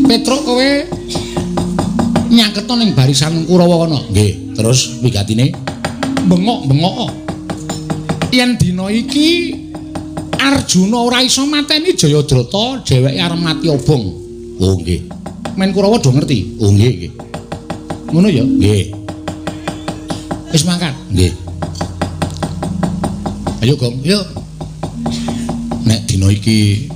Petruk kowe nyaketo ning barisan Kurawa kono. Nggih, terus wigatine bengok-bengok. Yen dina iki Arjuna ora iso mateni Jayadrata, dheweke arep mati obong. Oh nggih. Men Kurawa do ngerti. Oh nggih nggih. Ngono ya? Nggih. Wis mangkat? Nggih. Ayo Gong, yuk. Nek dina iki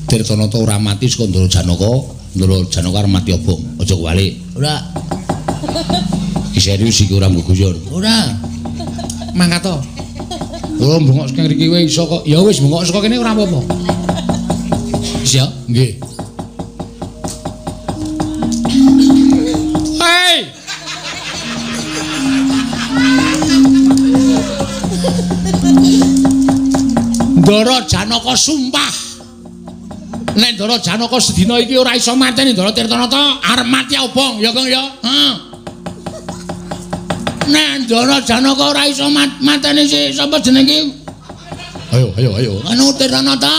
Tirtanata ora mati saka Ndara Janaka, Ndara Janaka arep mati obong. Aja kuwalik. Ora. Iki serius iki ora nggo guyon. Ora. Mangkat to. Ora bengok saka ngriki wae iso kok. Ya wis bengok saka kene ora apa-apa. Wis ya? Nggih. Hei. Ndara Janaka sumpah. Nek Ndara Janaka sedina iki ora iso mateni Ndara Tirtanata, arep mati obong ya Kang ya. Heeh. Nek Ndara Janaka ora iso mateni si sapa jenenge iki? Ayo ayo ayo. Anu Tirtanata.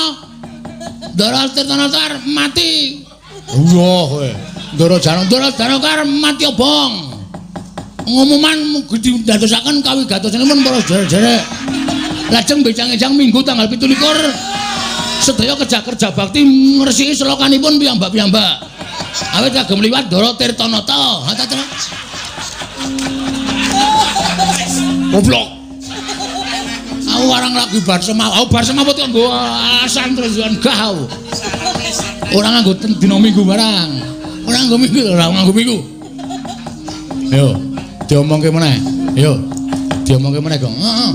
Ndara Tirtanata arep mati. Iya kowe. Ndara Janaka, Ndara Janaka arep mati obong. Pengumuman mugi didadosaken kawigatosanipun para sedherek. Lajeng becang-ejang Minggu tanggal 27 sedaya kerja-kerja bakti ngresiki selokanipun piyambak-piyambak. Awit kagem liwat Ndara Tirtanata. Ha ta ta. Goblok. Aku warang lagi bar semawut. Aku bar semawut kok nggo alasan terus gah aku. Ora nganggo dina Minggu barang. Ora nganggo Minggu, ora nganggo Minggu. Ayo, diomongke meneh. Ayo. Diomongke meneh, Gong. Heeh.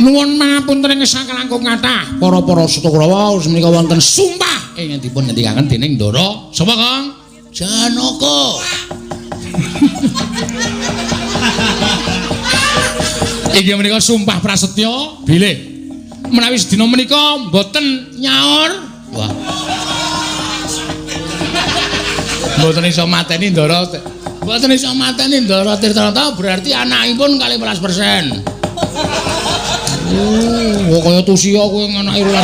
Nuwun mapunten ing sakalangkung kathah para-para Suta Kurawa menika wonten sumpah ingkang dipun ngendikaken dening Ndara sapa Kang? Janaka. Inggih menika sumpah prasetya bilih menawi sedina menika mboten nyaur. Wah. Mboten iso mateni Ndara. Mboten iso mateni Ndara Tirtanata berarti anakipun 12%. Oh, kaya tusia kowe nganake 12%.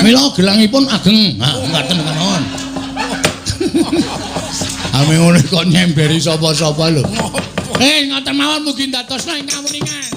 Mila gelangipun ageng. Ha, ngaten kemawon. Ame ngono kok nyemberi sapa-sapa lho. Ngoten mawon mugi ndadosna ing kawuningan.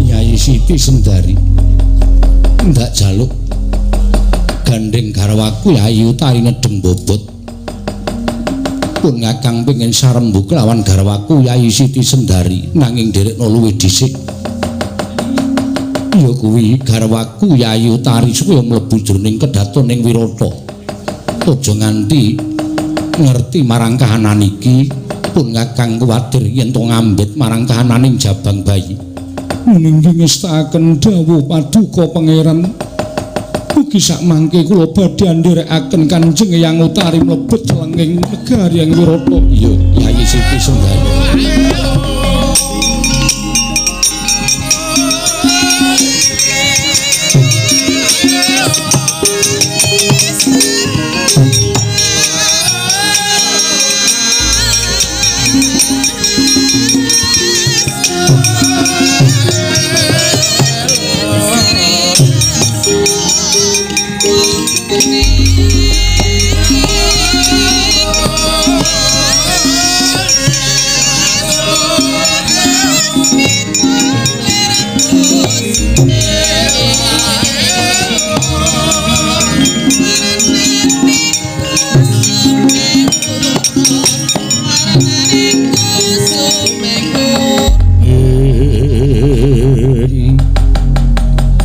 Yai Siti Sendari ndak jaluk gandeng garwaku Yayi Utari ngedem bobot pun ngakang pengen sarembug lawan garwaku Yayi Siti Sendari nanging derekno luwih dhisik ya kuwi garwaku Yayi Utari supaya mlebu jroning kedaton ing Wirata aja nganti ngerti marang kahanan iki pun ngakang kuwatir yen to ngambet marang kahananing jabang bayi. Ninggi ngestakaken dawuh paduka pangeran mugi sakmangke kula badhe andherekaken Kanjeng Eyang Utari mlebet lenging negari ing Wirata. Iya Yayi Siti Sendari.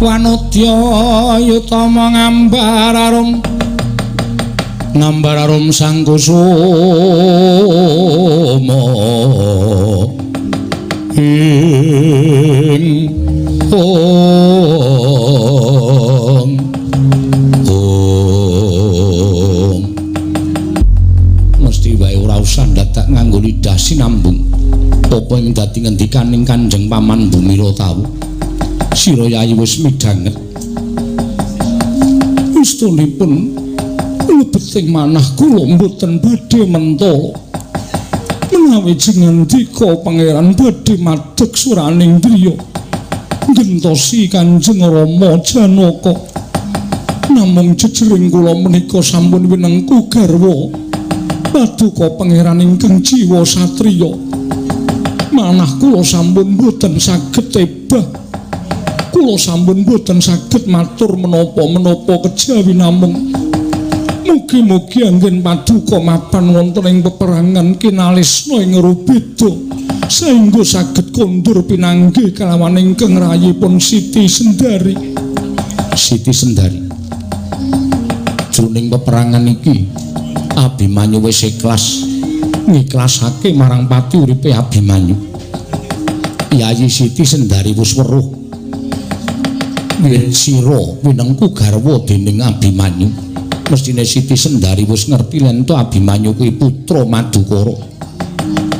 Wanodya yutama ngambar arum Ngambar arum sang kusuma ing ong ong. Mesti wae ora usah dadak nganggo lidah sinambung. Apa ing dadi ngendikaning Kanjeng Paman Bumira tau. Sira yayi wis midhanget. Ustunipun lebeting manah kula mboten badhe mentala. Menawi jengandika pangeran badhe madeg suraning driya nggentosi Kanjeng Rama Janaka. Namung jejering kula menika sampun winengku garwa paduka pangeran ingkang jiwa satriya. Manah kula sampun mboten saged tebah. Kula sampun mboten saged matur menapa-menapa kejawi namung mugi-mugi anggen paduka mapan wonten ing peperangan kinalisna ing Rubeda saengga saged kondur pinanggih kalawan ingkang rayipun Siti Sendari. Siti Sendari. Jroning peperangan iki Abimanyu wis ikhlas ngiklasake marang pati uripe Abimanyu. Yayi Siti Sendari wis weruh yen sira winengku garwa dening Abimanyu. Mestine Siti Sendari wis ngerti yen to Abimanyu kuwi putra Madukara.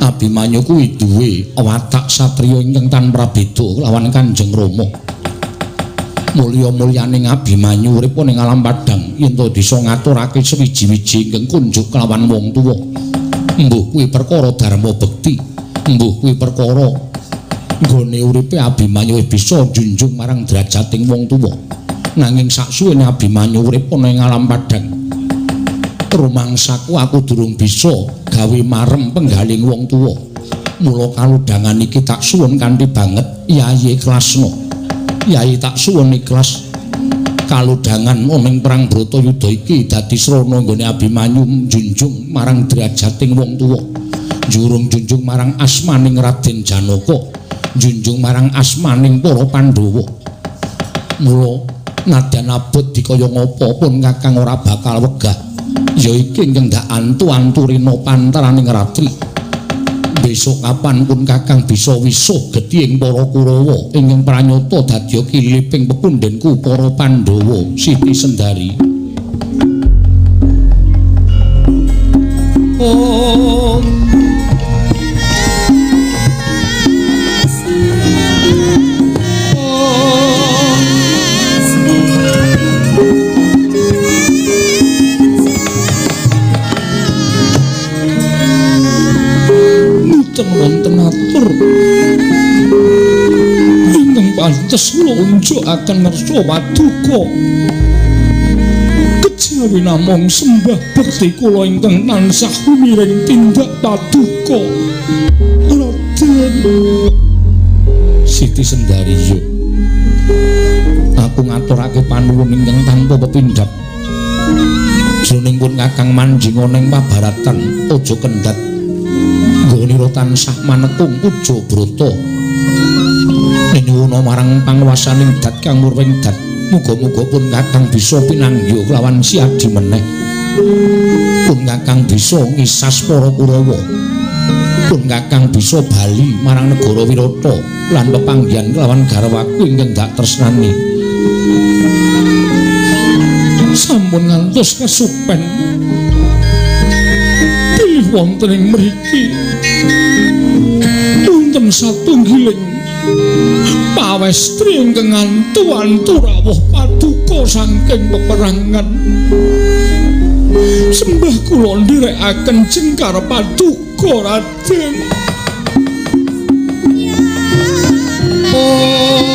Abimanyu kuwi duwe watak satriya ingkang tanpa prabeda lawan Kanjeng Rama. Mulya-mulyaning Abimanyu urip ning alam padhang yen to bisa ngaturake sewiji-wiji ingkang kunjuk kelawan wong tuwa. Mbuh kuwi perkara dharma bekti, mbuh kuwi perkara nggone uripe Abimanyu wis bisa njunjung marang drajating wong tuwa. Nanging saksuwene Abimanyu urip ana ing alam padhang, rumangsaku aku durung bisa gawe marem penggaling wong tuwa. Mula kalodhangan iki tak suwun kanthi banget Yayi ikhlasna. Yayi tak suwun ikhlas kalodhangan ana ing perang Bratayuda iki dadi srana nggone Abimanyu njunjung marang drajating wong tuwa, njurung junjung marang asmaning Raden Janaka, njunjung marang asmaning para Pandhawa. Mula nadyan abot dikaya ngapa pun Kakang ora bakal wegah. Ya iki ingkang ndak antu-anturina pantaraning ratri. Besok kapan pun Kakang bisa wisuh getih ing para Kurawa ingkang pranyata dadya kiliping pepundhenku para Pandhawa. Siti Sendari. Oh. Wonten atur ingkang pantes kula unjukaken ngersa paduka. Kejawi namung sembah bekti kula ingkang tansah miring tindak paduka Raden. Siti Sendari, yo aku ngaturake panuwun ingkang tanpa pepindhat. Jroning pun Kakang manjing ana ing pabaratan aja kendhat. Nggone tansah manekung puja brata. Nyuwuna marang panguwasaning dat kang murwing dat. Muga-muga pun Kakang bisa pinanggih kelawan si adi meneh. Pun Kakang bisa ngisas para Kurawa. Pun Kakang bisa bali marang negara Wirata lan pepanggihan kelawan garwaku ingkang dak tresnani. Sampun ngantos kesupen pilih wonten ing mriki wonten satunggiling pawestri ingkang ngantu-antu rawuh paduka saking peperangan. Sembah kula nderekaken jengkar paduka Raden. Oh.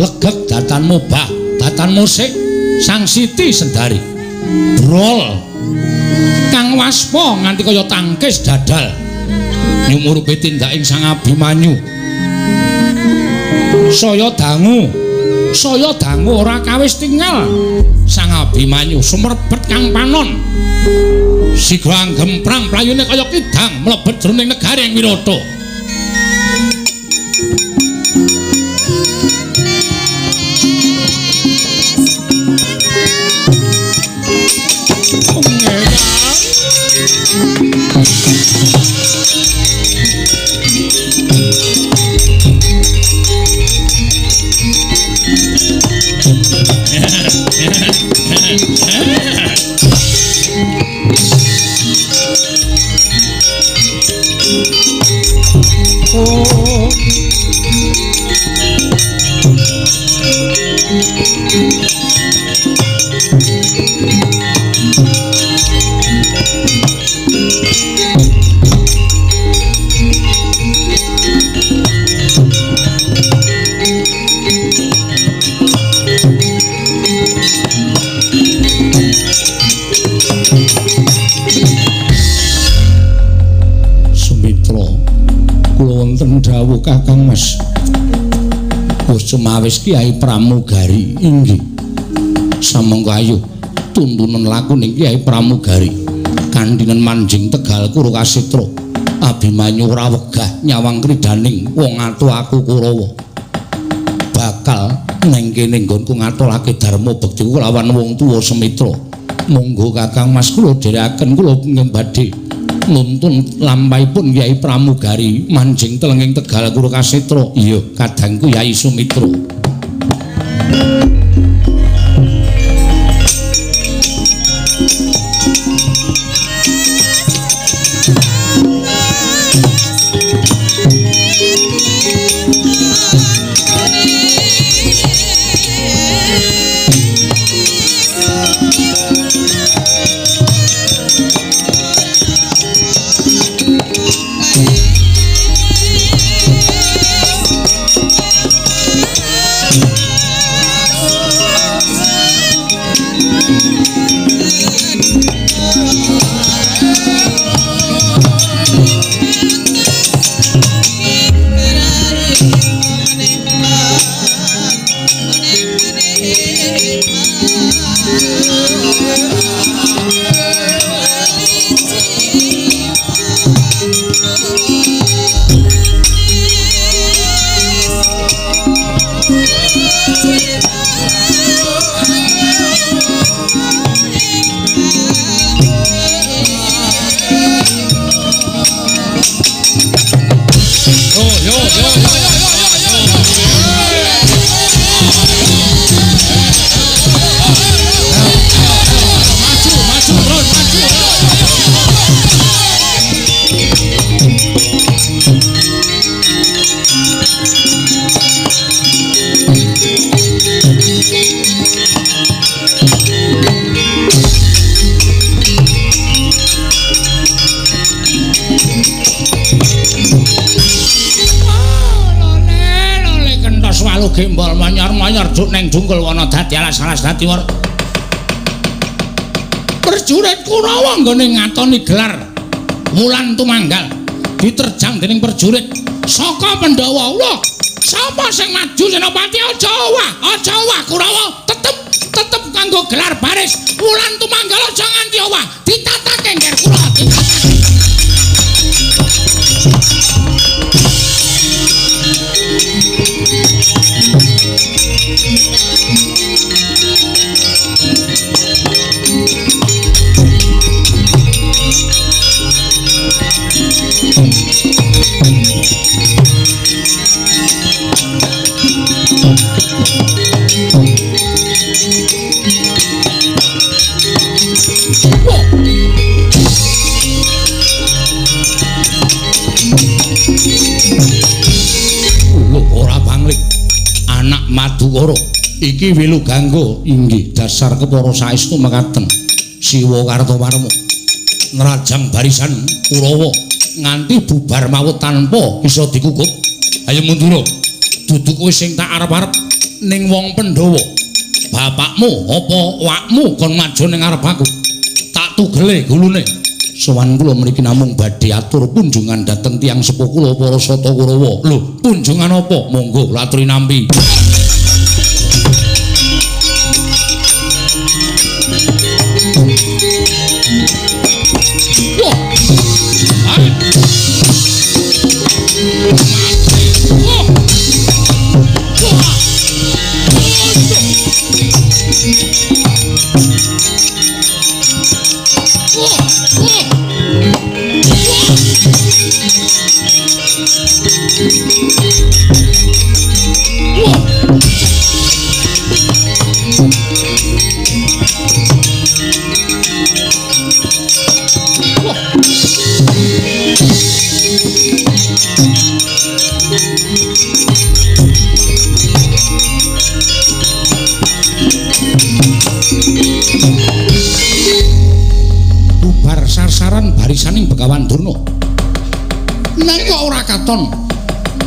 Legeg datan mubah, datan musik Sang Siti Sendari. Brol kang waspa nganti kaya tangkis dadal. Nyumurupe tindaking Sang Abimanyu. Saya dangu ora kawis tingal. Sang Abimanyu sumerbet kang panon. Sigra gemprang playune kaya kidang mlebet jroning negaring Wirata. Dawuh Kakang Mas. Wis cumawis Kyai Pramugari inggih. Samangka ayo tuntunan lakuning Kyai Pramugari. Kandhinen manjing Tegal Kuru Kasetra. Abimanyu ora wegah nyawang kridaning wong atu aku Kurawa. Bakal neng kene nggonku ngatulake dharma bektiku lawan wong tuwa Semitra. Monggo Kakang Mas kula dherekaken kula badhe nuntun lampahipun Kyai Pramugari manjing telenging Tegal Kuru Kasetra. Iya, kadangku Yai Sumitra. Gembol manyar-manyar duk neng dungkul wana dadi alas-alas dadi war. Prajurit Kurawa nggone ngatoni gelar Wulan Tumanggal diterjang dening prajurit saka Pandhawa. Wah, sapa sing maju Senopati? Aja owah, aja owah Kurawa, tetep kanggo gelar baris Wulan Tumanggal aja nganti owah, ditatake ngger Kurawa, ditatake. Ora panglik anak Madukara iki wilu ganggu inggih dasar kepara saestu mekaten Siwa Kartowarma nrajang barisan Kurawa nganti bubar mawut tanpa bisa dikukup. Ayo mundur, dudu kowe sing tak arep-arep. Ning wong Pandhawa. Bapakmu apa wakmu kon maju ning ngarep aku. Tak tugele gulune. Sowan kula mriki namung badhe atur punjungan dhateng tiyang sepuh kula para Sata Kurawa. Lho, punjungan apa? Monggo kula aturi nampi. Bubar sarsaran barisaning Begawan Durna. Nang kok ora katon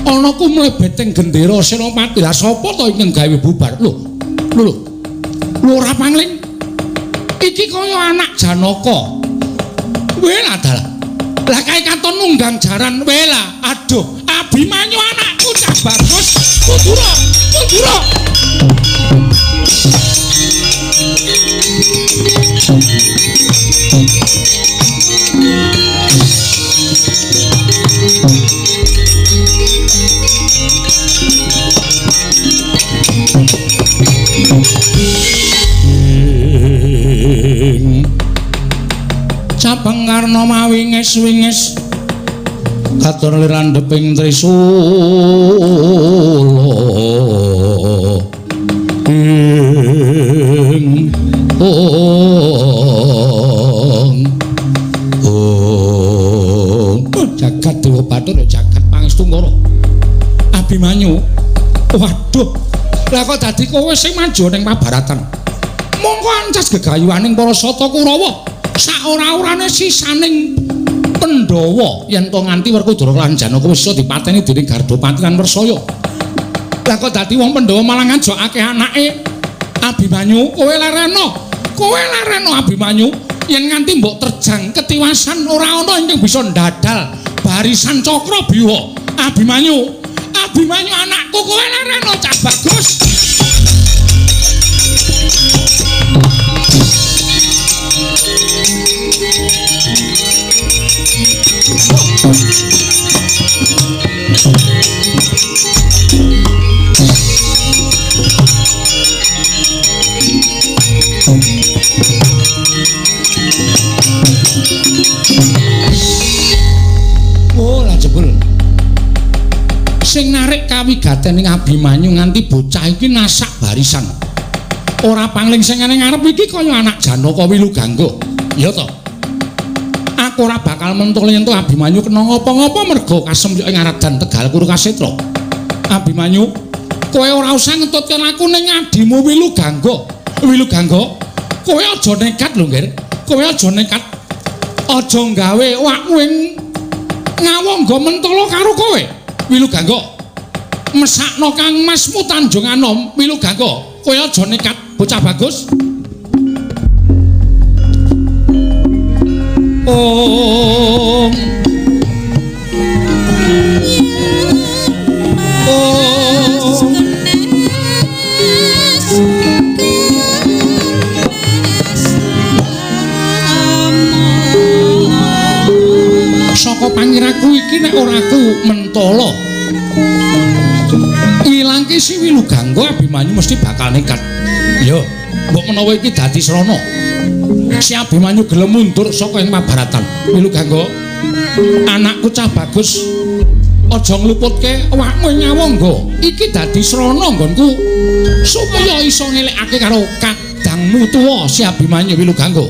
ana ku mlebeting gendera Senopati. Lah sapa to ingkang gawe bubar? Lho, lho. Lho ora pangling. Iki kaya anak Janaka. Wela dalah. Lah kae katon nunggang jaran wela. Aduh, Abimanyu anakku cah bagus. Kudura, kudura. Cabang Karna mawinges-winges katon lirandheping trisula. Ing ong ong jagat Dewa Bathara jagat Pangestungkara. Abimanyu, waduh, lah kok dadi kowe sing maju ning Mabaratan. Mongko ancas gegayuhaning para Sata Kurawa. Saora-orane sisaning Pandhawa yen to nganti Werkudara lan Janaka wis iso dipateni dening Gardapati lan Wersaya. Lah kok dadi wong Pandhawa malah ngajokake anake Abimanyu, kowe lereno. Kowe lereno Abimanyu, yen nganti mbok terjang ketiwasan ora ana ingkang bisa ndadal barisan Cakrabyuha. Abimanyu, Abimanyu anakku, kowe lereno cah bagus. Oh, lah jebul. Sing narik kawigaten ning Abimanyu nganti bocah iki nasak barisan. Ora pangling sing ning ngarep iki kaya anak Janaka Wilugangga. Ya to. Aku ora bakal mentul yen to Abimanyu kena ngapa-ngapa merga kasemyok ing Aradan Tegal Kuru Kasetra. Abimanyu, kowe ora usah ngetutke aku ning adimu Wilugangga. Wilugangga, kowe aja nekat lho, Nggir. Kowe aja nekat. Aja gawe awakmu ing ngawangga mentala karo kowe. Wilugangga, mesakno Kang Masmu Tanjung Anom. Wilugangga, kowe aja nekat, bocah bagus. Om. Om. Saka pangiraku iki nek ora aku mentala ngilangke si Wilugangga, Abimanyu mesti bakal nekat. Yo, mbok menawa iki dadi srana. Si Abimanyu gelem mundur saka ing Mabaratan. Wilugangga, anakku cah bagus, aja ngluputke awakmu ing ngawangga. Iki dadi srana nggonku supaya iso ngelekake karo kadangmu tuwa si Abimanyu. Wilugangga.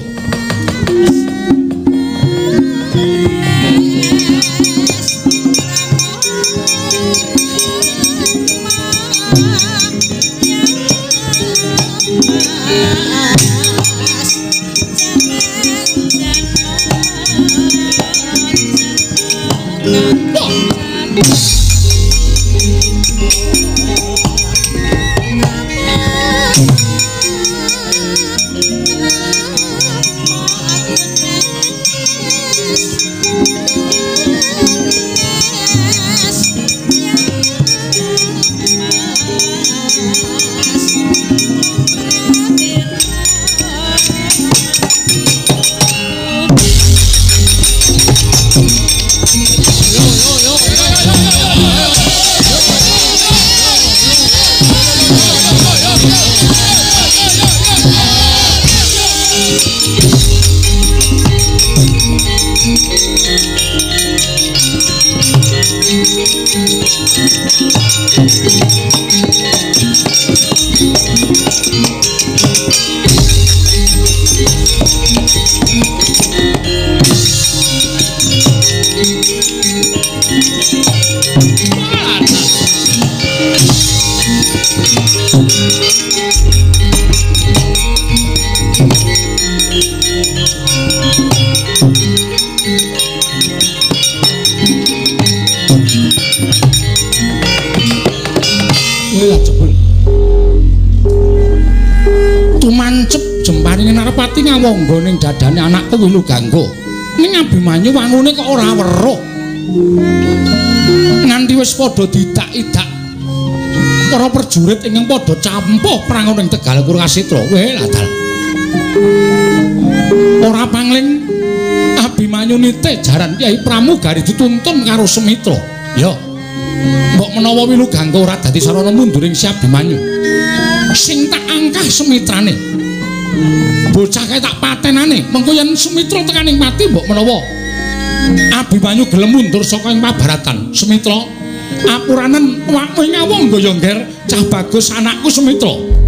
Wah, jebul. Tumancep jemparinge Narpati ngawangga ning dadane anakku Wilugangga. Ning Abimanyu wangune kok ora weruh. Nganti wis padha didak-idak para prajurit ingkang padha campuh perang ning Tegal Kurukasitra. Weh, ladal. Ora pangling Abimanyu nitih jaran Kyai Pramugari dituntun karo Sumitra. Ya. Mbok menawa Wilugangga ora dadi sarana munduring si Abimanyu. Sing tak angkah Sumitrane. Bocah kae tak patenane. Mengko yen Sumitra tekaning pati mbok menawa Abimanyu gelem mundur saka ing pabaratan. Sumitra, apuranen awakmu ing ngawangga ya, Ngger, cah bagus anakku Sumitra.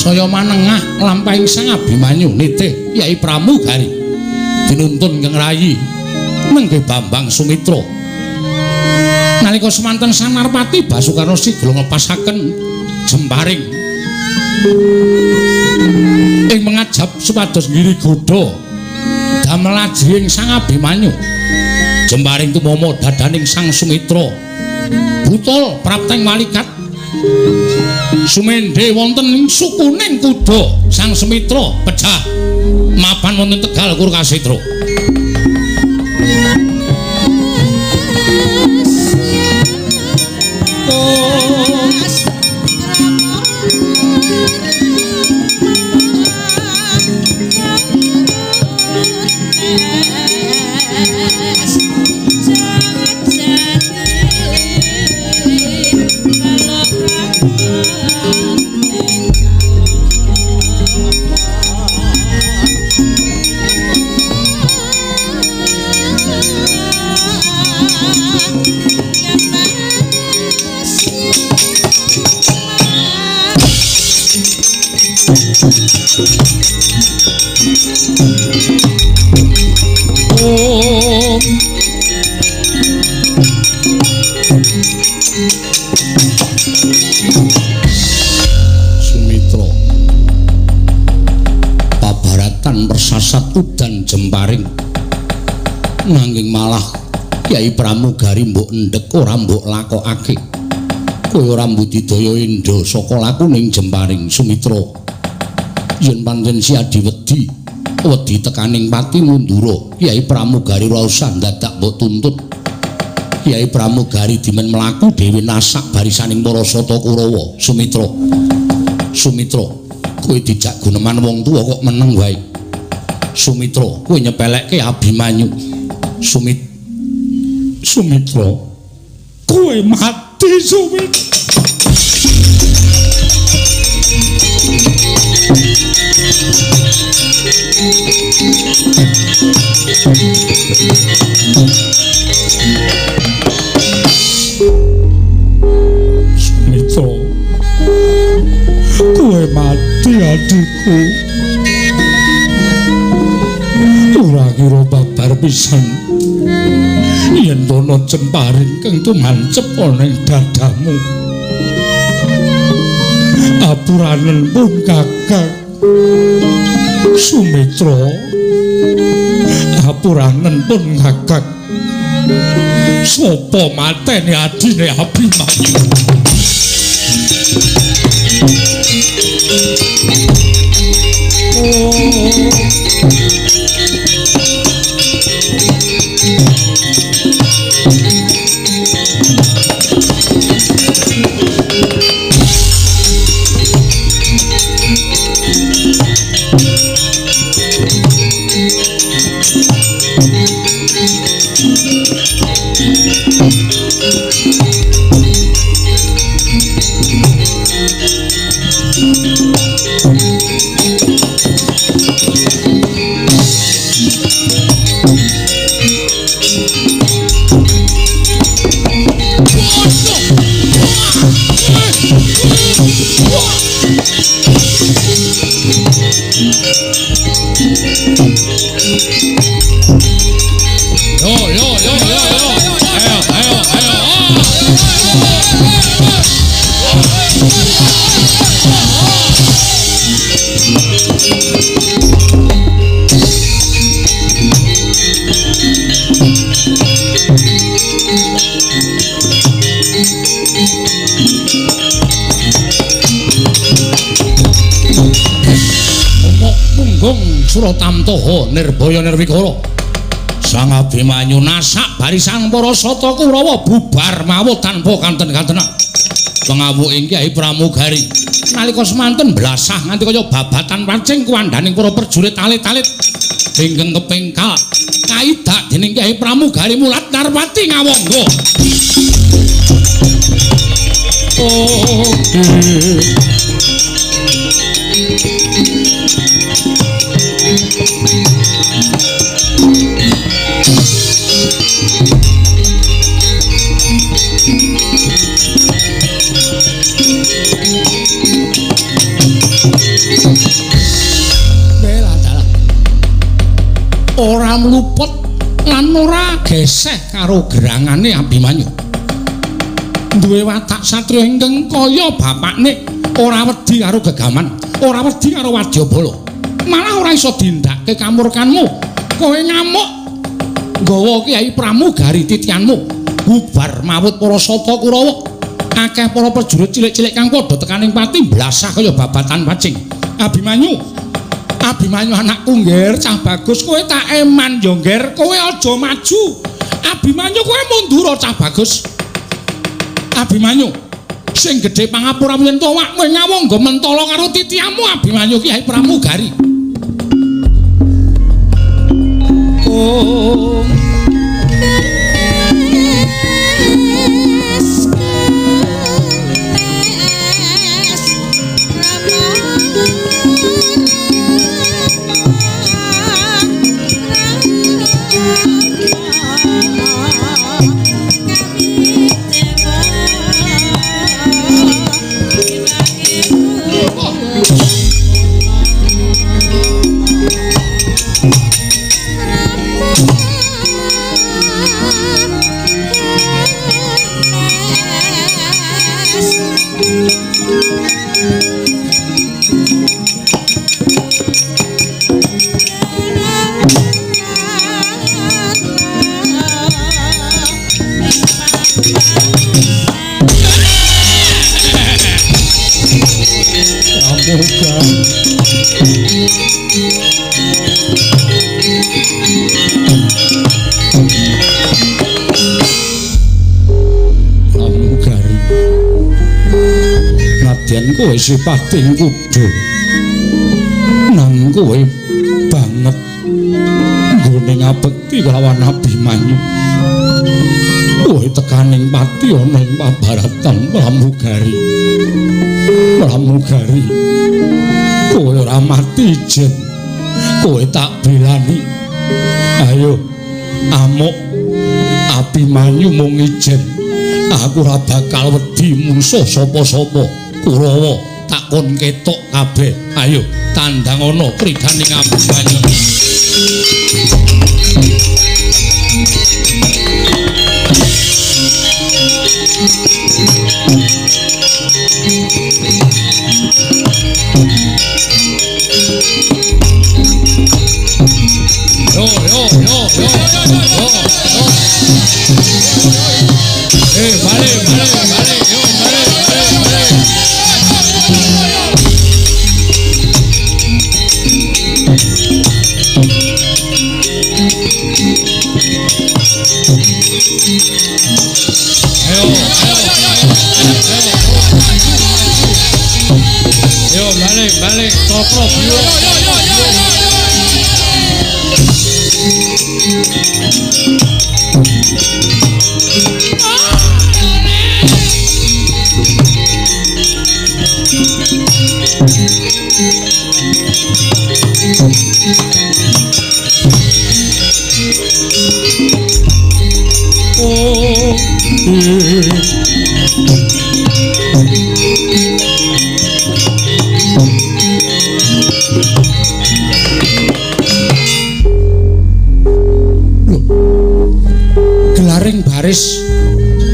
Saya manengah lampahing Sang Abimanyu nitih Kyai Pramugari dinuntun kang rayi nenggih Bambang Sumitra. Nalika semanten Sang Narpati Basukarna sigla nglepasaken jemparing ing mengajap supados nggiri godha damel ajrihing Sang Abimanyu. Jemparing tumama dadaning Sang Sumitra. Butul prapteng walikat sumendhe wonten ing sukuning kuda Sang Sumitra pecah mapan wonten Tegal Kurukasitra. Sumitra pabaratan persasat udan jemparing nanging malah Kyai Pramugari mbok endhek ora mbok lakokake. Kowe ora mbudidaya endha saka lakuning jemparing Sumitra. Yen pancen si adi wedi, wedi tekaning pati mundura, Kyai Pramugari ora usah dadak mbok tuntut. Kyai Pramugari dimen mlaku dhewe nasak barisaning para Sata Kurawa. Sumitra, Sumitra, kowe dijak guneman wong tuwa kok meneng wae. Sumitra, kowe nyepelekke Abimanyu. Sumitra, kowe mati Sumitra. Sumitra, kowe mati adikku. Ora kira babar pisan yen ana jemparing kang tumancep ana ing dadamu. Apuranen pun kakak Sumitra, apuranen pun kakak. Sopo mateni adine Abimanyu? Suratamtaha nirbaya nirwikara. Sang Abimanyu nasak barisan para sata Kurawa bubar mawut tanpa kanten-kantenan. Pengawuking Kyai Pramugari nalika semanten blasah nganti kaya babatan pancing kuwandhaning para prajurit alit-alit ingkang kepengkal kaidak dening Kyai Pramugari mulat Narpati ngawangga. Oh, ora mluput lan ora geseh karo gerangane Abimanyu. Duwe watak satriya ingkang kaya bapakne, ora wedi karo gegaman, ora wedi karo wadyabala. Malah ora iso dindake kamurkanmu. Kowe ngamuk nggawa Kyai Pramugari titianmu, bubar mawut para sata Kurawa. Akeh para prajurit cilik-cilik kang padha tekaning pati blasah kaya babatan pacing. Abimanyu, Abimanyu anakku ngger, cah bagus, kowe tak eman yo ngger, kowe aja maju. Abimanyu kowe mundur cah bagus. Abimanyu, sing gedhe pangapura yen to awakmu ngawangga mentala karo titiamu Abimanyu Kyai Pramugari. Oh. Pramugari, nadyan kowe sipating kuda, nang kowe banget nggone ngabekti kelawan Abimanyu. Kowe tekaning pati ana ing pabaratan Pramugari. Pramugari, kowe ora mati ijen, kowe tak belani. Ayo amuk Abimanyu mung ijen, aku ora bakal wedi mungsuh sapa-sapa. Kurawa tak kon ketok kabeh. Ayo tandang ana kridhaning Abimanyu. Yo yo yo yo yo yo. Balik, balik, balik, balik, yo, balik, balik, balik. Ayo, ayo, ayo, ayo, balik, balik, cokro, yo, yo, yo, yo, yo. Oh, gelaring baris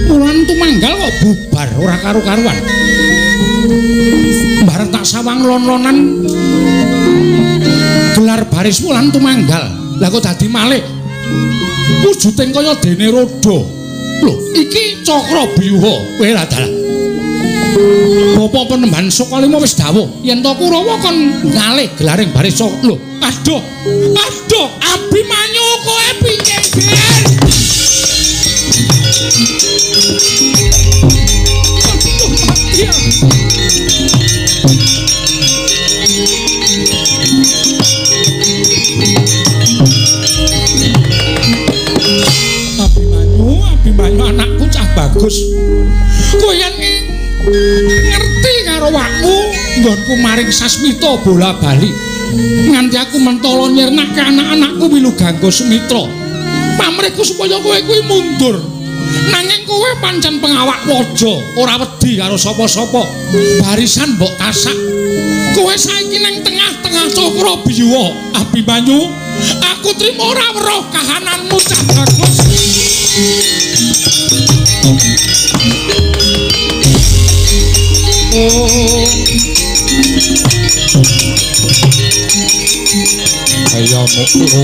wulan tumanggal kok bubar ora karu-karuan. Bareng tak sawang lon-lonan gelar baris wulan tumanggal. Lah kok dadi malih wujuding kaya dene roda. Lho, iki Cakra Byuha. Kowe lah dalah. Bapak Penemban Sukalima wis dawuh yen to Kurawa kon ngalih gelaring baris. Lho, aduh. Aduh, Abimanyu kowe piye, Ger? Aduh, mati aku. Abimanyu, Abimanyu anakku cah bagus. Kowe yen ngerti karo awakmu nggonku maring Sasmita bola bali. Nganti aku mentala nyirnake anak-anakku milu ganggo Sumitra. Pamrihku supaya kowe kuwi mundur. Nanging kowe pancen pengawak waja, ora wedi karo sapa-sapa. Barisan mbok tasak. Kowe saiki nang tengah-tengah Cakra Byuha, Abimanyu. Aku trimo ora weruh kahananmu cah bagus. Oh. Ayo mukro,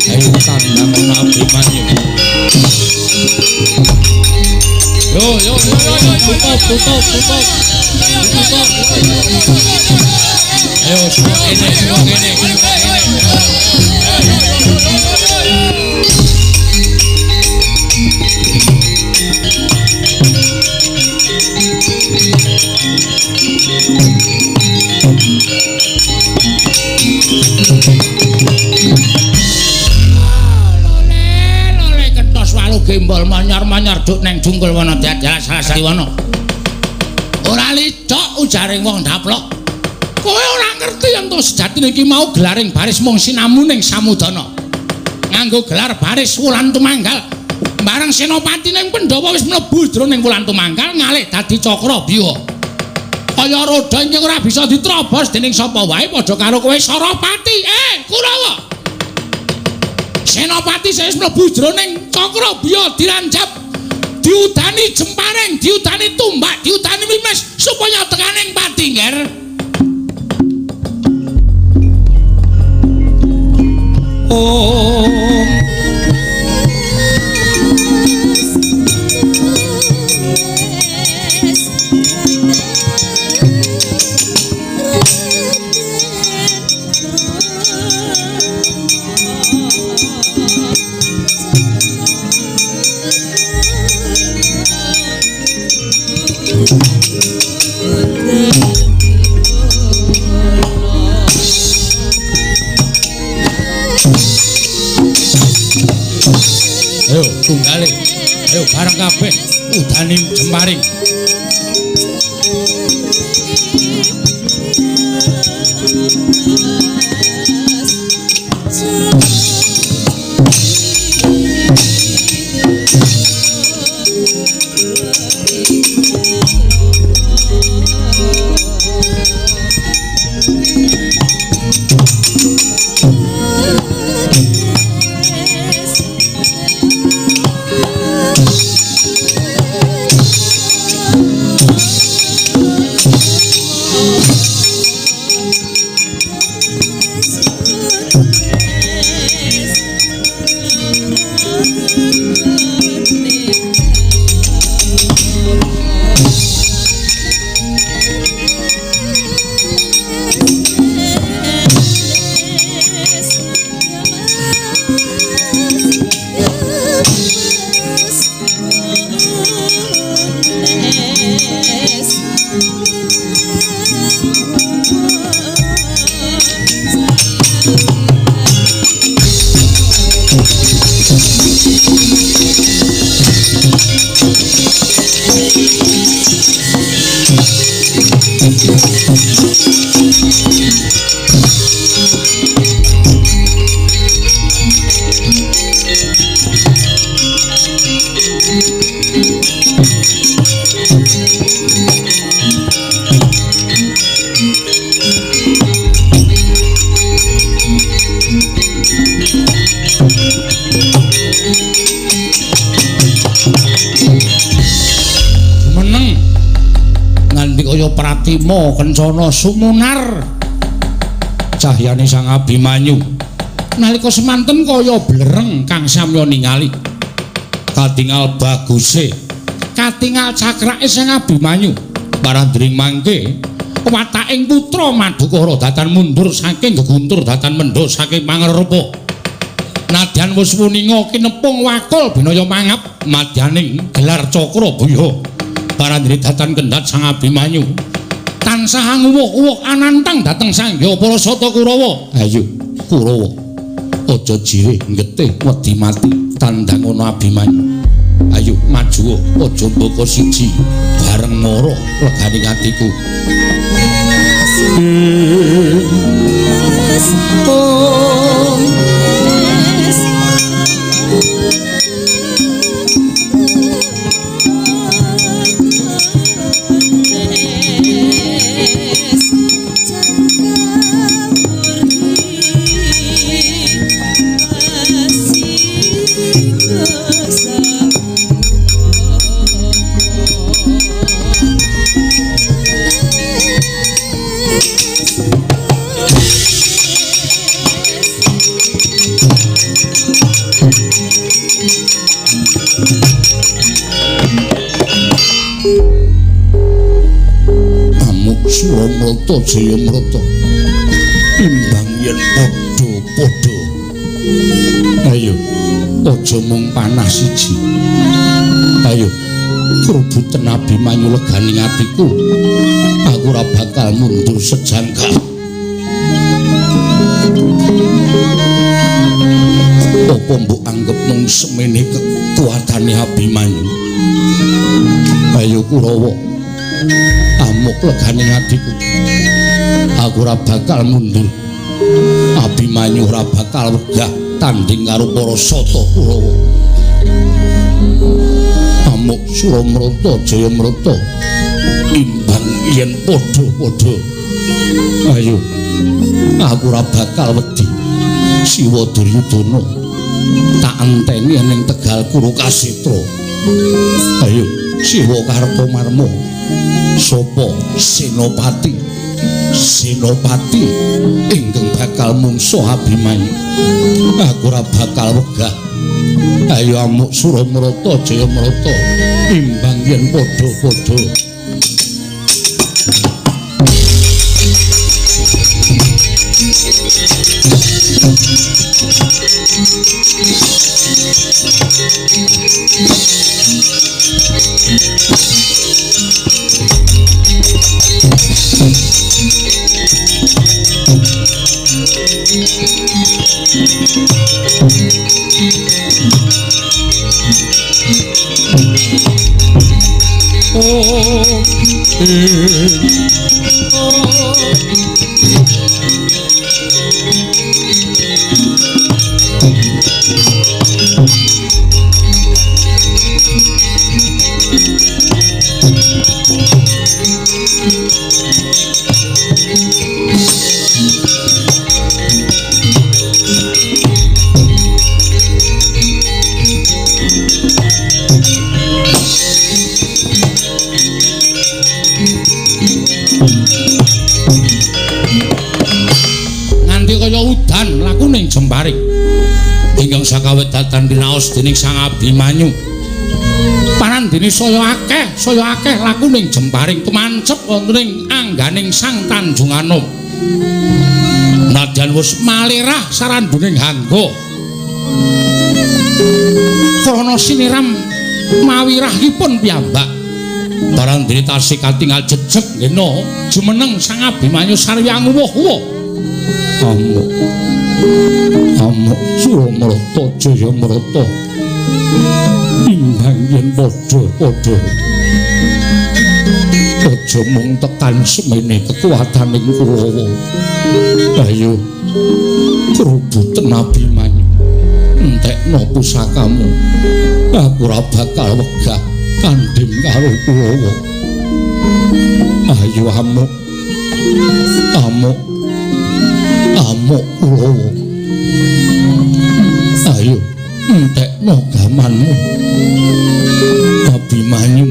ayo tandang Abimanyu. Yo yo yo yo yo, tutup tutup tutup tutup. Ayo semua kene, semua kene. Gembol manyar-manyar duk neng jungkul wana diajalah salah sariwana. Ora licok ujaring wong daplok. Kowe ora ngerti yen to sejatine iki mau gelaring baris mung sinamuning samudana. Nganggo gelar baris wulan tumanggal. Bareng senopati ning Pandhawa wis mlebu jroning wulan tumanggal ngalih dadi Cakra Byuha. Kaya roda iki ora bisa diterobos dening sapa wae padha karo kowe Sarapati. Kurawa. Senopati saya mlebu jroning Cakra Byuha diranjap, diudani jemparing, diudani tumbak, diudani mimes supaya tekaning pati, Nger. Oh. Ayo tunggale, ayo bareng kabeh udani jemparing. Meneng nganti kaya pratima kencana sumunar cahyane Sang Abimanyu. Nalika semanten kaya blereng kang samya ningali, katingal baguse, katingal cakrake Sang Abimanyu. Parandring mangke wataking putra Madukara datan mundur saking geguntur datan mendha saking pangarepa. Nadyan wis wuninga kinepung wakul binaya mangap madyaning gelar cakra buya. Parandri datan kendhat Sang Abimanyu tansah nguwuh-uwuh anantang dhateng sangya para sata Kurawa. Ayo Kurawa, aja jirih getih wedi mati tandang ana Abimanyu. Ayo maju aja mbaka siji bareng mara legane atiku. Suramrata Jayamrata imbang yen padha-padha. Ayo aja mung panah siji. Ayo krubuten Abimanyu legane atiku. Aku ora bakal mundur sejangka. Apa mbok anggep mung semene kekuatane Abimanyu? Ayo Kurawa, amuk legane atiku. Aku ora bakal mundur. Abimanyu ora bakal wegah tanding karo para sata Kurawa. Amuk Suramrata Jayamrata imbang yen padha-padha. Ayo aku ora bakal wedi. Siwa Duryudana tak enteni ning Tegal Kurukasetra. Ayo Siwa Kartomarma, sapa senopati? Senopati ingkang bakal mungsuh Abimanyu. Aku ora bakal wegah. Ayo amuk Suramrata Jayamrata imbang yen padha-padha. Ingkang sakawet datan dinaos dening Sang Abimanyu. Parandene saya akeh lakuning jemparing tumancep wonten ing angganing Sang Tanjung Anom. Nadyan wis malirah saranduning hangga. Krana siniram mawirahipun piyambak. Parandene tasih katingal jejeg ngena jumeneng Sang Abimanyu sarya nguwuh-uwuh. Amuk amuk Suramrata Jayamrata imbang yen padha-padha. Aja mung tekan semene kekuataning Kurawa. Ayo krubuten Abimanyu. Entekno pusakamu. Aku ora bakal wegah tanding karo Kurawa. Ayo amuk. Amuk. Amuk Kurawa. Ayo entekno gamanmu. Abimanyu.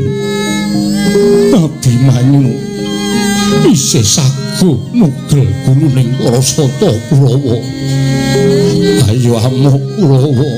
Abimanyu isih saguh mugel guluning para sata Kurawa. Ayo amuk Kurawa.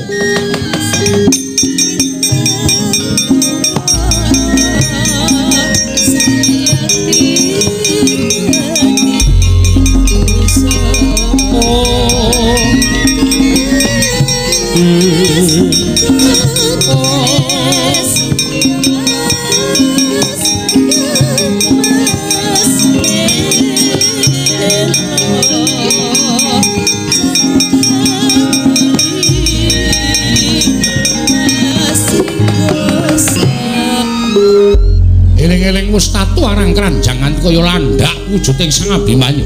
Eling-eling wis tatu arang kranjangan kaya landak wujuding Sang Abimanyu.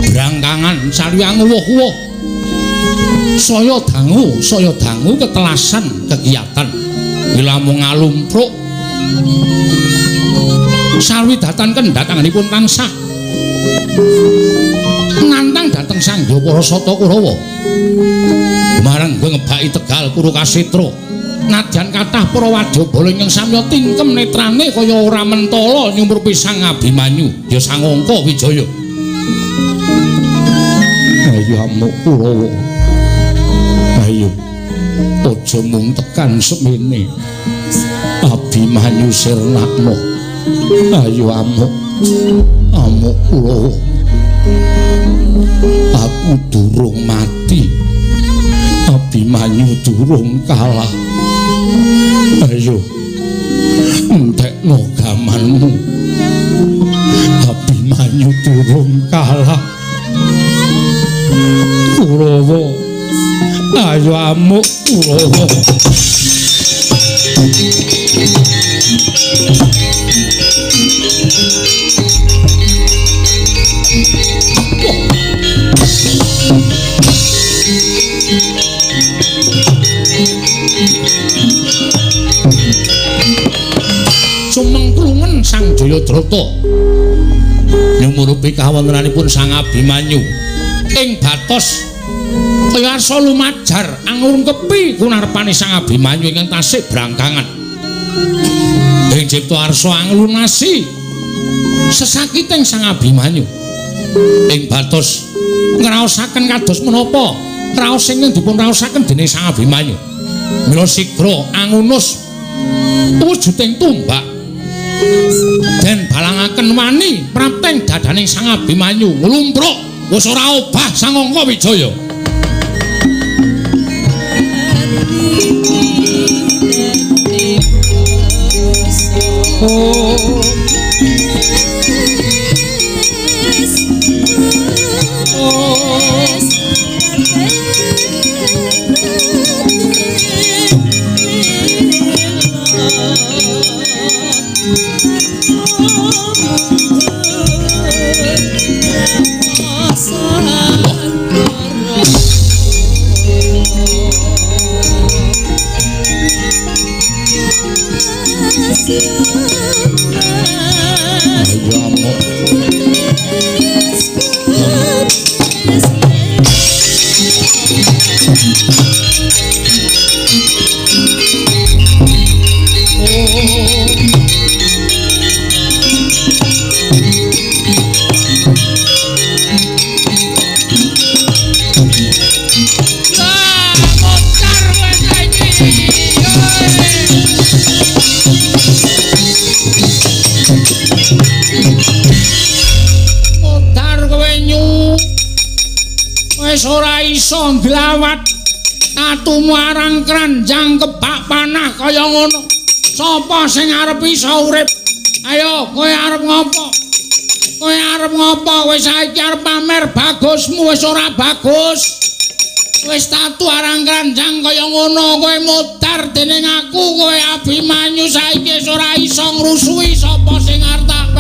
Brangkangan saliyang uwuh-uwuh. Saya dangu ketelasan kegiatan. Wilamung ngalumpruk. Salwidatan kendhatanganipun tansah nantang dhateng Sang Hyang Para Sata Kurawa. Marang ngebaki Tegal Kuru Kasetra. Nadyan kathah para wadyabala ingkang samya tingkem netrane kaya ora mentala nyumrupi Sang Abimanyu ya Sang Angka Wijaya. Ayo amuk Kurawa. Ayo aja mung tekan semene. Abimanyu sirnakno. Ayo amuk. Amuk Kurawa. Aku durung mati. Abimanyu durung kalah. Ayo entekno gamanmu. Abimanyu durung kalah. Kurawa, ayo amuk Kurawa. Sumengklungen Sang Jayadrata nyumurupi kawontenanipun Sang Abimanyu ing batos kaya arsa lumajar angurungkepi kunarpane Sang Abimanyu ingkang tasih brangkangan. Ing cipta arsa anglunasi sesakiting Sang Abimanyu ing batos ngraosaken kados menapa raos ingkang dipun raosaken dening Sang Abimanyu. Mila sigra angunus wujuding tumbak den balangaken wani prapteng dadaning Sang Abimanyu nglumpruk wis ora obah Sang Angka Wijaya. Wis ora iso nglawat atumu arang kranjang kebak panah kaya ngono. Sapa sing arep iso urip? Ayo kowe arep ngopo? Kowe arep ngopo? Kowe saiki arep pamer bagusmu wis ora bagus. Wis tatu arang kranjang kaya ngono kowe modar dening aku. Kowe Abimanyu saiki wis ora iso ngrusuhi sapa sing arep tak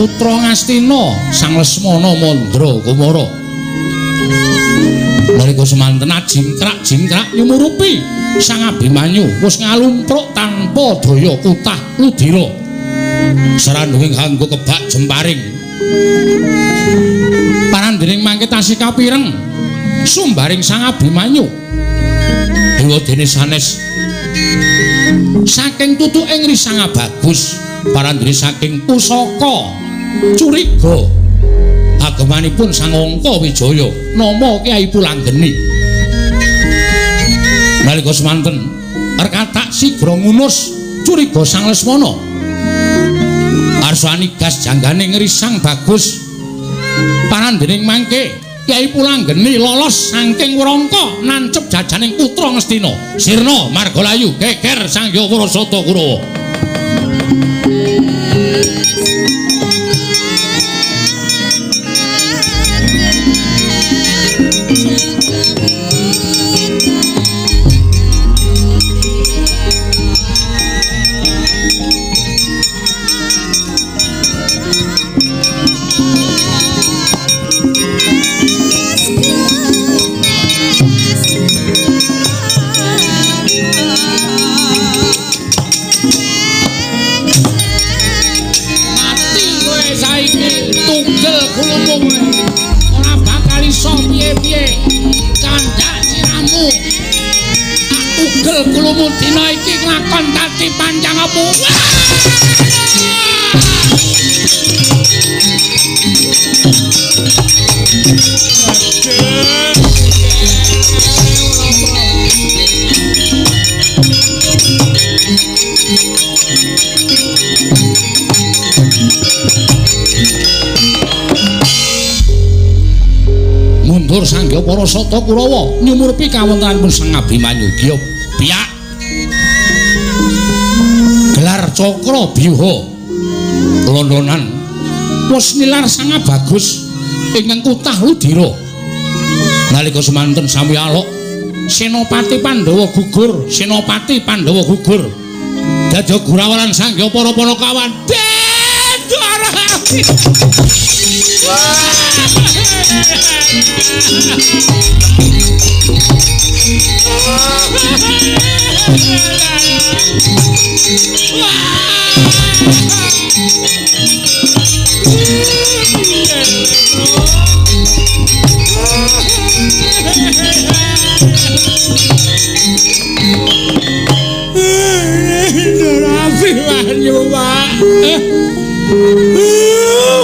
Putra Ngastina Sang Lesmana Mandra Kumara. Nalika semanten ajingkrak-jingkrak nyumurupi Sang Abimanyu wis ngalumpruk tanpa daya kutah ludira. Sarandhuwing kanggo kebak jemparing. Parandening mangke tasih kapireng sumbaring Sang Abimanyu. Dewa dene sanes saking tutuking Risang Bagus, parandene saking pusaka curiga agemanipun Sang Angka Wijaya nama Kyai Pulanggeni. Nalika semanten rekatak sigra ngunus curiga Sang Lesmana. Arsa anigas janggane Risang Bagus. Parandening mangke Kyai Pulanggeni lolos saking wrangka nancep jajaning putra Ngastina. Sirna margalayu geger Sang Hyang Warasata Kurawa. Ora bakal iso piye-piye candhak siramu. Tak tugel kulumu dina iki nglakon dadi pancangamu. Mundur Sang Hyang Parasata Kurawa nyumurpi kawontenanipun Sang Abimanyu. Gya piyak gelar cakra byuha londonan wis nilar Sang Bagus ingkang kutah ludira. Nalika semanten sami alok Senopati Pandhawa gugur, Senopati Pandhawa gugur. Dadi gurawalan Sang Hyang para panakawan.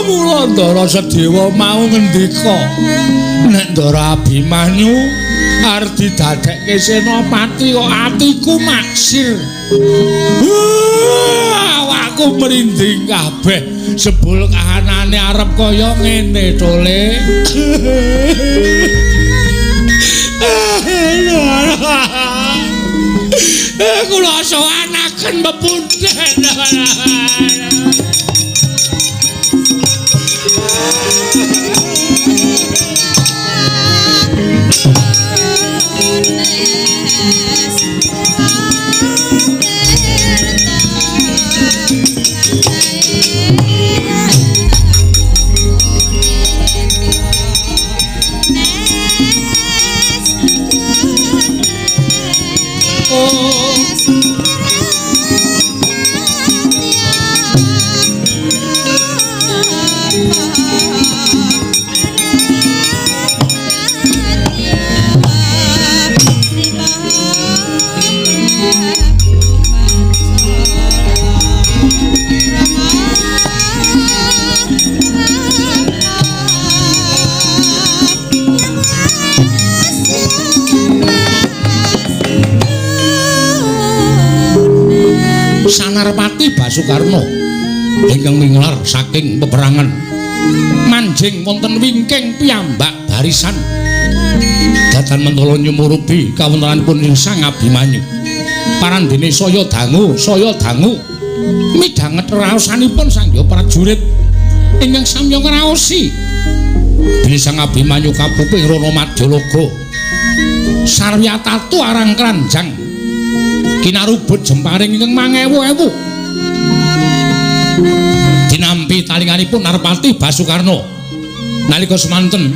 Mula Ndara Sedewa mau ngendika nek Ndara Abimanyu arep didadekke senopati kok atiku maksir. Awakku merinding kabeh sebul kahanane arep kaya ngene tole. Kula sowanaken pepundhen. Sanarpati Basukarna ingkang minglar saking peperangan manjing wonten wingking piyambak barisan datan mentala nyumurupi kawontenanipun Sang Abimanyu. Parandene saya dangu midhanget raosanipun Sang Hyang Prajurit ingkang samya ngraosi bilih Sang Abimanyu kapuping Rana Madyalaga sarya tatu arang kranjang kinarubut jemparing ingkang mangewu-ewu. Dinampi Pitalinganipun Narpati Basukarna. Nalika semanten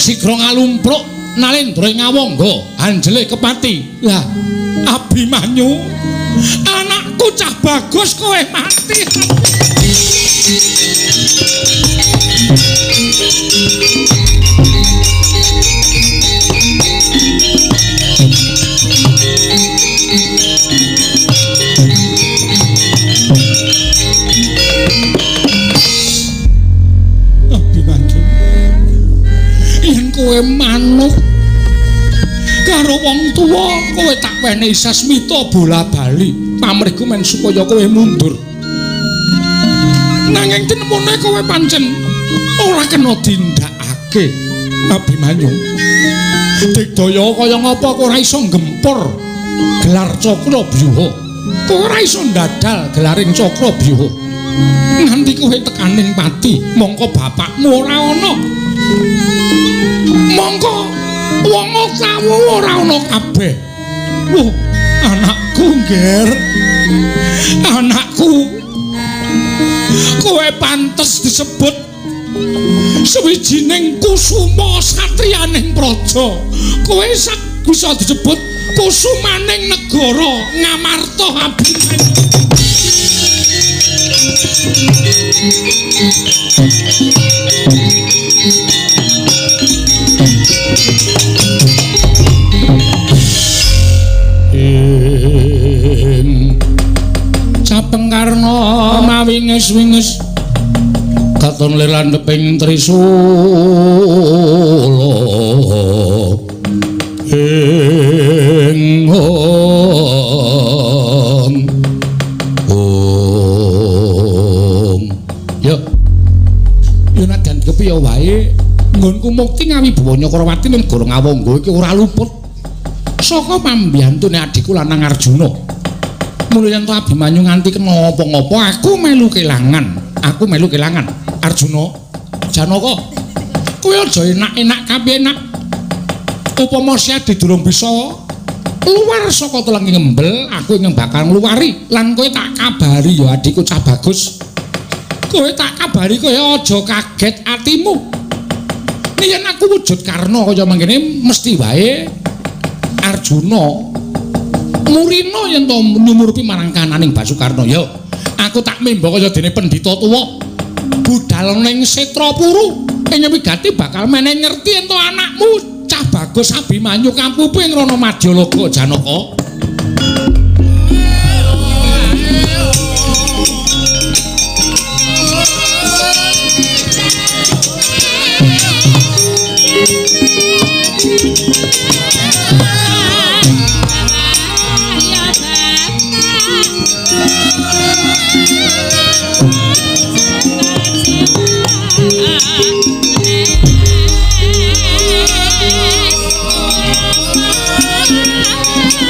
sigra ngalumpruk Nalendra ing Awangga anjele kepati. Lah Abimanyu, anakku cah bagus kowe mati. Abimanyu, yen kowe manut karo wong tuwa, kowe tak wenehi sasmita bola-bali pamrihku men supaya kowe mundur. Nanging tinemune kowe pancen ora kena dindakake. Abimanyu, digdaya kaya ngapa kowe ora iso nggempur gelar Cakrabyuha. Kowe ora iso ndadal gelaring Cakrabyuha. Nganti kowe tekaning pati, mongko bapakmu ora ana. Mongko wong tawu ora ana kabeh. Wah, anakku ngger. Anakku. Kowe pantes disebut sawijining kusuma satriyaning praja. Kowe sak bisa disebut kusumaning negara Ngamarta Abimanyu. Ing Capeng Karna mawinges-winges katon lir landheping trisula. Ing ong ong. Yo yo nadan kepiye wae nggonku mukti ngawibawa Nyakrawati negara Ngawangga iki ora luput saka pambiyantune adhiku lanang Arjuna. Mula yen to Abimanyu nganti kena apa-apa aku melu kelangan. Aku melu kelangan. Arjuna, Janaka, kowe aja enak-enak kapenak. Upama Siadi durung bisa luwar saka telengi ngembel, aku ing bakal ngluwari lan kowe tak kabari ya adhiku cah bagus. Kowe tak kabari kowe aja kaget atimu. Yen aku wujud Karna kaya mangkene mesti wae Arjuna murina yen to nyumurupi marang kananing Basukarna. Ya, aku tak memba kaya dene pendhita tuwa budal ning Setrapuru ing wigati bakal meneh ngerti yen to anakmu cah bagus Abimanyu kampupu ing Rana Madyalaga. Janaka.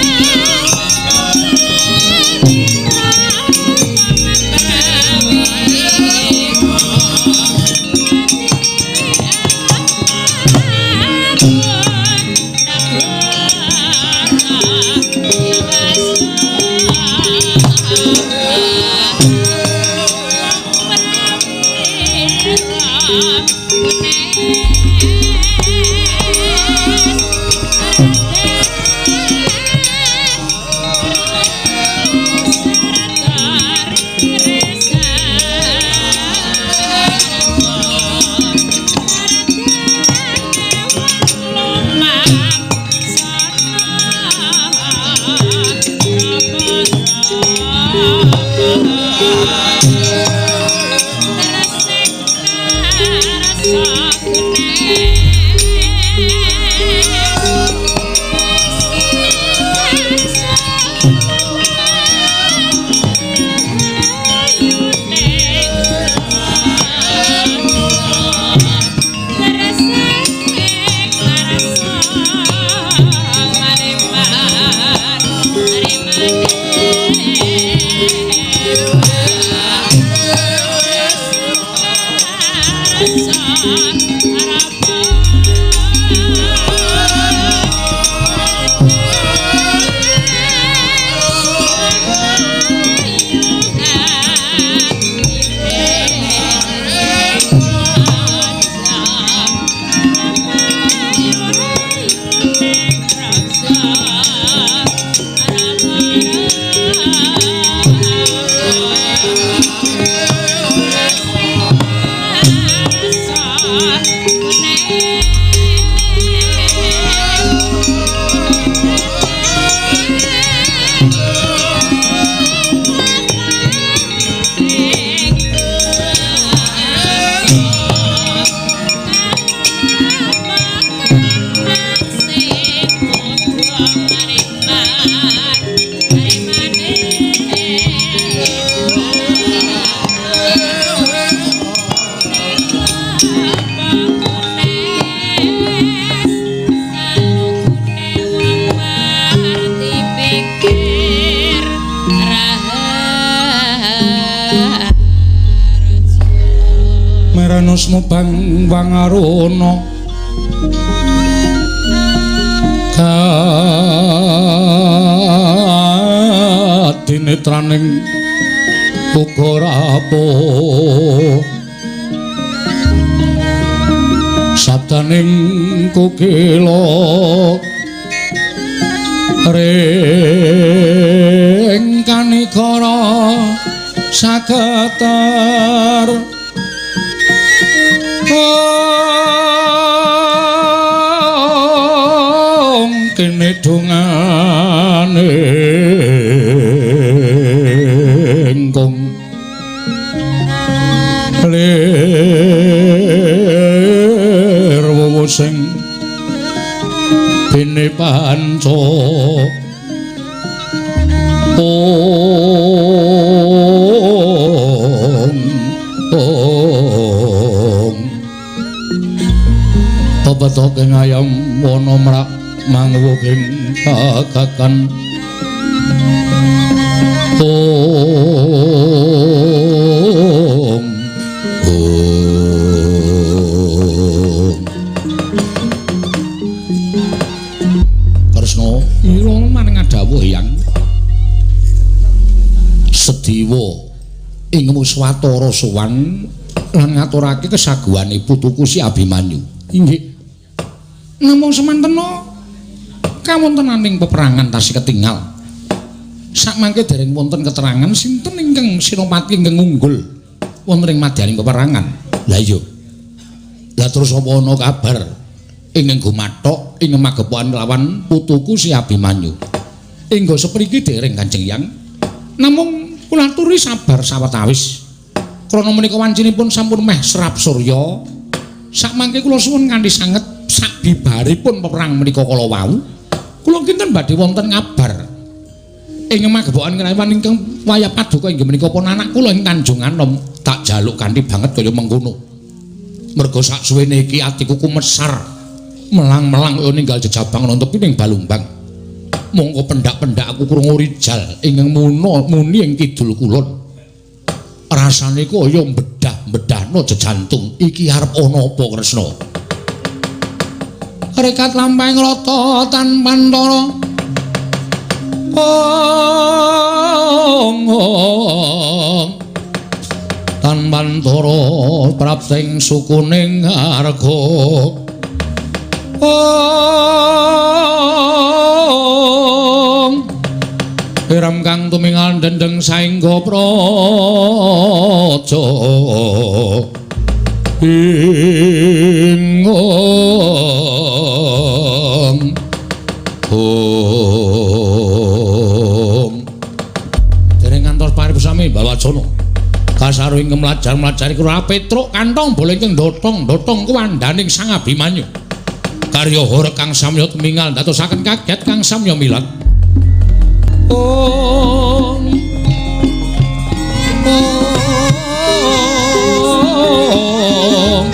Yeah. Meranusmu bang wangaruna kadinetraning uga rapuh sabdaning kukila ring kanikara saketer kene dongane engkong lir wowo sing bene panca ong pepetoke ngayam wana mrak mangwuking kakakan ong ong Kresna ira maring dawuh Hyang Sediwa ing Muswatara sowan lan ngaturake kesaguhane putuku si Abimanyu. Inggih. Namung semantena kawontenaning peperangan tasih ketingal. Sakmangke dereng wonten keterangan sinten ingkang senopati ingkang unggul wonten ing madyaning peperangan. Lah iya. Lah terus apa ana kabar ingkang gumathok ing magepokan lawan putuku si Abimanyu? Inggo sepriki dereng Kanjeng Hyang. Namung kula aturi sabar sawetawis. Krana menika wancinipun sampun meh serap surya. Sakmangke kula suwun kanthi sanget sabibaripun peperang menika kala wau. Kula kinten badhe wonten ngabar ing magepokan kelawan ingkang wayah paduka inggih menika pun anak kula ing Tanjung Anom tak jaluk kanthi banget kaya mengkono. Merga saksuwene iki atiku kumesar melang-melang kaya ninggal jejabang nonton ing Balumbang. Mongko pendak-pendak aku krungu rijal ingkang muni ing kidul kulon. Rasane kaya bedah-bedahno jejantung. Iki arep ana apa Kresna? Rekat lampahing rata tanpantara. Ong ong tanpantara prapting sukuning harga. Ong iram kang tumingal dendeng saengga praja. Ing ong ong dereng ngantos paribusami Balwajana kasaru ing mlajar-mlajari kura Petruk kantong bola ingkang dotong-dotong kuwandaning Sang Abimanyu. Karya horeg kang samya tumingal ndadosaken kaget kang samya milat. Ong ong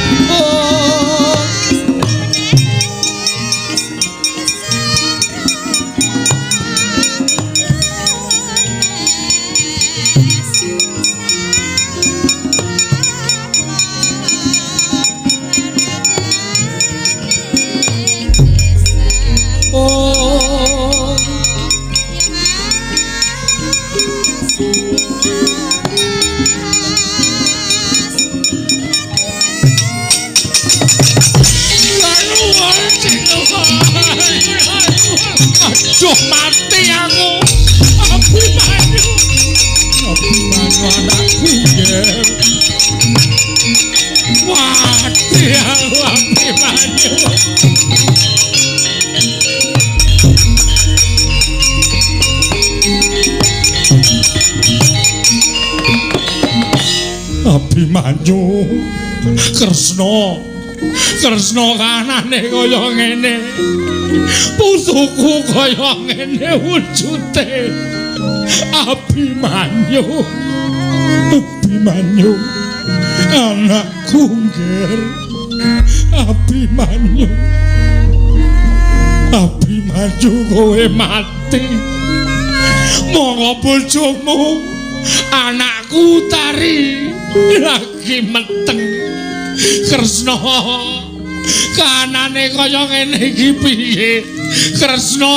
ong. Aduh mati aku. Abimanyu. Abimanyu anakku ya. Mati aku Abimanyu. Abimanyu Kresna. Kresna kanane kaya ngene. Putuku kaya ngene wujude. Abimanyu. Abimanyu. Anakku ngger. Abimanyu. Abimanyu kowe mati. Monggo bojomu anakku Utari lagi meteng. Kresna kanane kaya ngene iki piye? Kresna.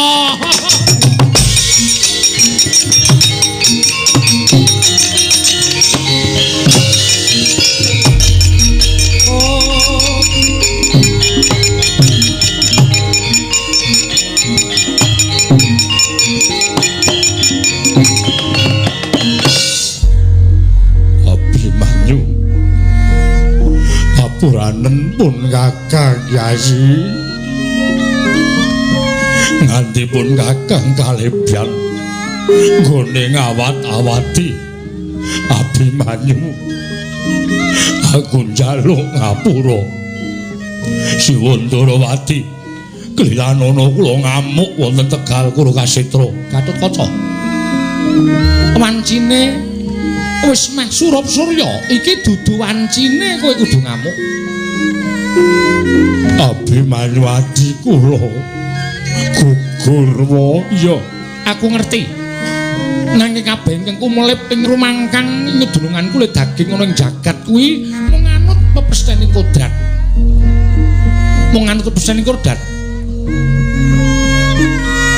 Puranen pun Kakang Yai, nganti pun Kakang kalebyan nggone ngawat-awati Abimanyu. Aku njaluk ngapura Siwun Ndorowati klilanana kula ngamuk wonten Tegal Kurukasetra. Gatotkaca wancine wis meh surup surya, iki dudu wancine kowe kudu ngamuk. Abimanyu adi kula gugur wae. Iya, aku ngerti. Nanging kabeh ingkang kumelip ing rumangkang ngedulungan kulit daging ana ing jagat kuwi mung anut pepesthene kodrat. Mung anut pepesthene kodrat.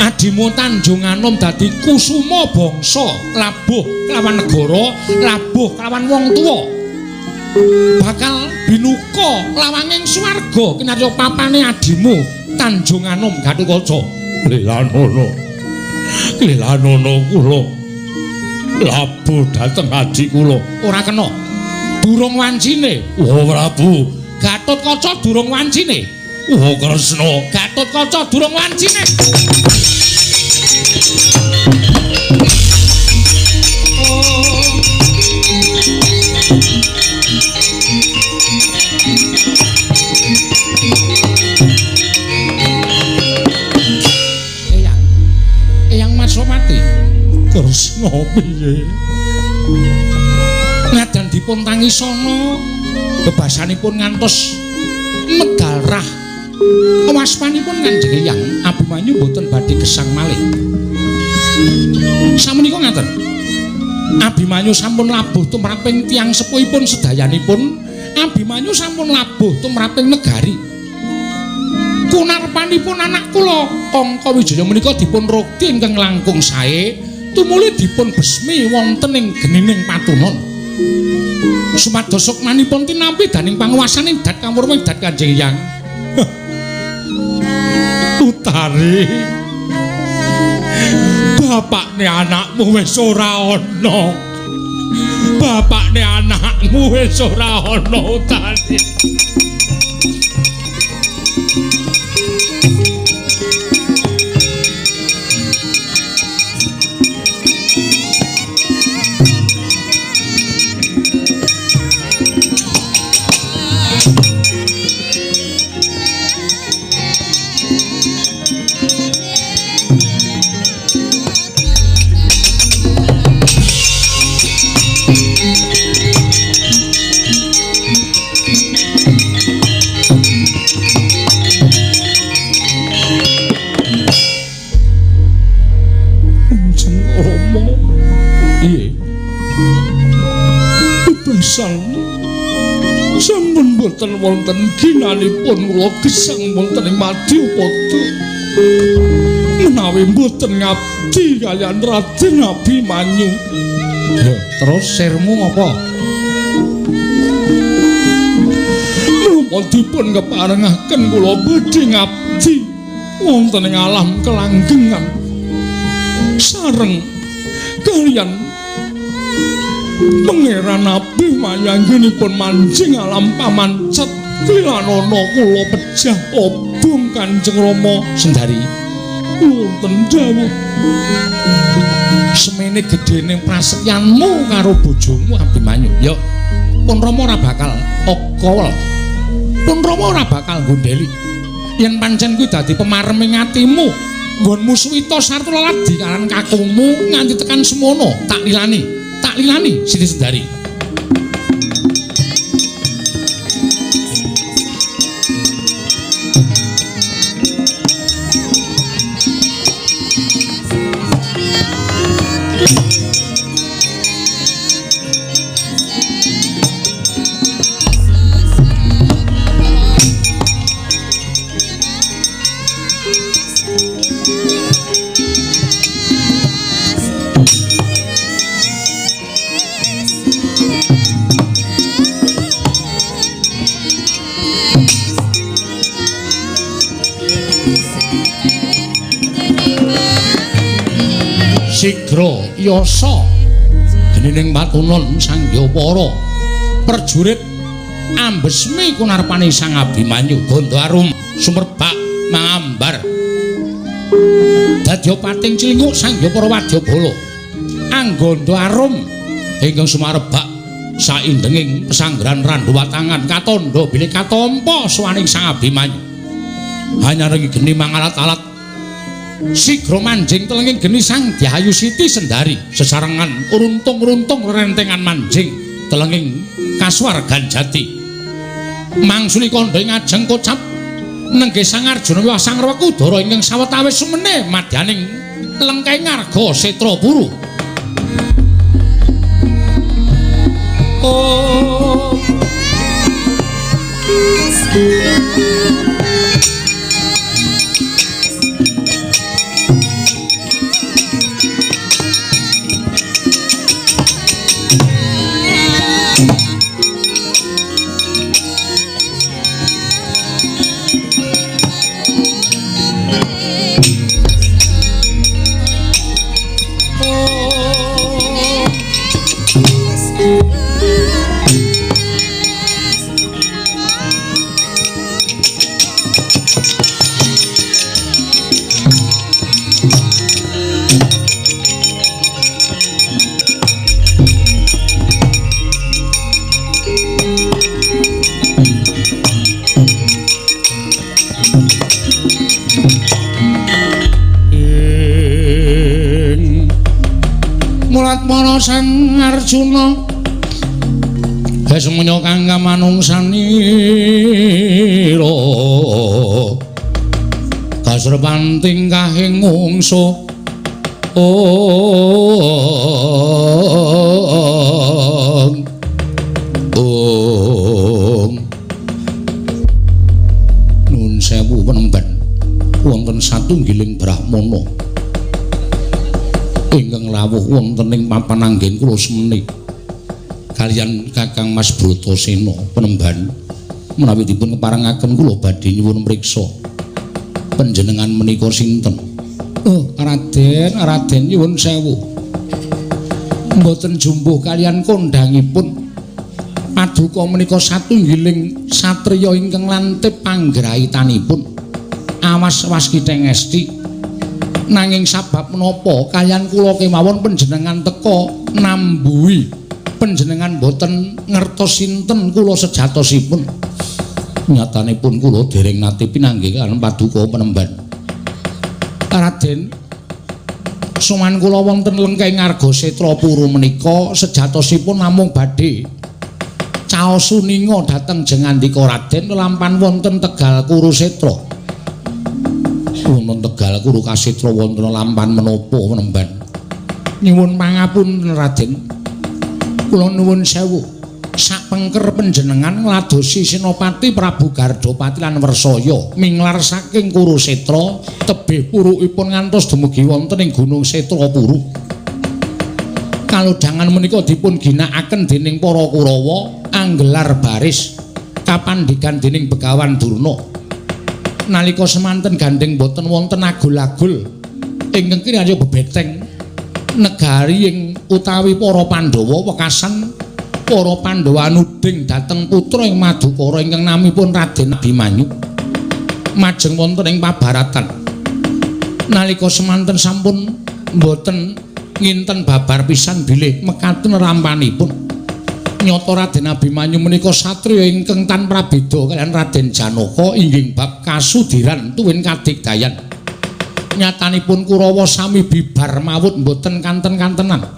Adimu Tanjung Anom dadi kusuma bangsa, labuh kelawan negara, labuh kelawan wong tuwa. Bakal binuka lawanging swarga kinarya papane adimu Tanjung Anom Gatotkaca. Lilanono. Lilanono kula labuh dhateng adi kula. Ora kena. Durung wancine. Oh Prabu. Gatotkaca durung wancine. Oh Kresna. Gatotkaca durung wancine. Eyang, Eyang Masomati. Kresna piye? Ngadan dipun tangisana bebasanipun ngantos medal rah. Waspanipun Kanjeng Eyang Abimanyu boten badhe gesang malih. Samenika ngaten. Abimanyu sampun labuh tumraping tiyang sepuhipun sedayanipun. Abimanyu sampun labuh tumraping negari. Kunarpanipun anak kula Kangka Wijaya menika dipun rukti ingkang langkung sae, tumuli dipun besmi wonten ing genining patunon. Supados sukmanipun tinampi dening panguwasaning dat kamurma dat Kanjeng Eyang. Utari, bapakne anakmu wis ora ana. Bapakne anakmu wis ora ana, Utari. Sampun boten wonten ginanipun kula gesang wonten ing Madyapada menawi boten ngabdi kaliyan Raden Abimanyu. Ya, terus sirmu ngapa? Napa dipun keparengaken kula badhe ngabdi wonten ing alam kelanggengan sareng kaliyan Pangeran Abimanyu anggenipun manjing alam pamancet klilanana kula pejah obong Kanjeng Rama. Sendari wonten dawuh semene gedene prasetyanmu karo bojomu Abimanyu. Ya pun Rama ora bakal okowel. Pun Rama ora bakal nggondheli. Yen pancen kuwi dadi pemareming atimu, nggonmu suwita sarta leladi kalan kakungmu nganti tekan semono, tak lilani Siti Sendari. Sigra yasa genining patunon Sanghyapara prajurit ambesmi kunarpani Sang Abimanyu Ganda Arum sumerbak mangambar dadya pating cilinguk Sanghyapara wadyabala Angganda Arum ingkang sumarebak saindenging pesanggrahan Randhuwatangan katandha bilih katampa suwaning Sang Abimanyu hanyarengi geni mangalat-alat sigra manjing telenging geni Sang Dyahayu Siti Sendari sesarengan runtung-runtung rentengan manjing telenging kasuwargan jati mangsuli kandha ing ajeng kocap nenggih Sang Arjuna wiwah Sang Werkudara ingkang sawetawis sumene madyaning lengkeng ngarga Setra Puru. Oh. Para Sang Arjuna semuanya kang kamanungsanira kasrepan tingkahing mungsuh ong ong nun sewu penemban wonten satunggiling brahmana ingkang lawuh wonten ing papan anggen kula semeni kaliyan Kakang Mas Bratasena penemban menawi dipun keparengaken kula badhe nyuwun mriksa panjenengan menika sinten. Oh Raden, Raden nyuwun sewu mboten jumbuh kaliyan kondhangipun paduka menika satunggiling satriya ingkang lantip panggraitanipun awas waskiteng esti nanging sabab menapa kaliyan kula kemawon panjenengan teka nambuhi panjenengan boten ngertos sinten kula sejatosipun. Nyatanipun kula dereng nate pinanggih kaliyan paduka penemban. Raden, sowan kula wonten lengkeng Argasetra Puru menika sejatosipun namung badhe caos suninga dhateng jengandika Raden lampan wonten Tegal Kurusetra. Wonten Tegal Kuru Kasetra wonten lampan menapa penemban? Nyuwun pangapunten Raden. Kula nuwun sewu. Sapengker panjenengan ngladosi Senopati Prabu Gardapati lan Wersaya minglar saking Kurusetra tebih purukipun ngantos dumugi wonten ing Gunung Setra Puru. Kalodhangan menika dipun ginakaken dening para Kurawa anggelar baris kapandikan dening Begawan Durna. Nalika semanten gandheng boten wonten agul-agul ingkang kinarya bebeteng negari ing utawi para Pandhawa wekasan para Pandhawa nuding dhateng putra ing Madukara ingkang namipun Raden Abimanyu majeng wonten ing pabaratan. Nalika semanten sampun mboten nginten babar pisan bilih mekaten rampanipun. Nyata Raden Abimanyu menika satriya ingkang tan prabeda kaliyan Raden Janaka inggih bab kasudiran tuwin kadigdayan. Nyatanipun Kurawa sami bibar mawut mboten kanten-kantenan.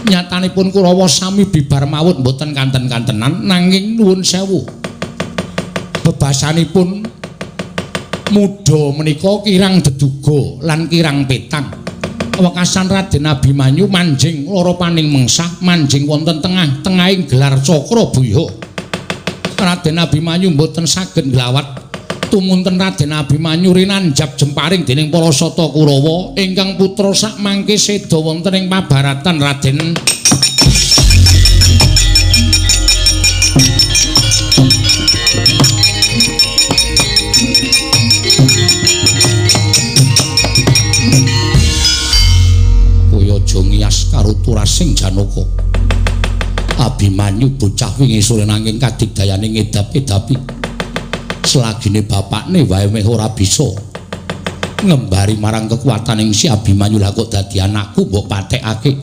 Nyatanipun Kurawa sami bibar mawut mboten kanten-kantenan nanging nuwun sewu. Bebasanipun muda menika kirang deduga lan kirang petang. Wekasan Raden Abimanyu manjing loropaning mengsah manjing wonten tengah-tengahing gelar cakra buya. Raden Abimanyu mboten saged nglawat tumunten Raden Abimanyu rinanjap jemparing dening para sata Kurawa ingkang putra sakmangke seda wonten ing pabaratan Raden Ngiyas karo turasing Janaka. Abimanyu bocah wingi sore nanging kadigdayane ngedap-edapi. Selagine bapakne wae meh ora bisa ngembari marang kekuataning si Abimanyu. Lah kok dadi anakku mbok patekake.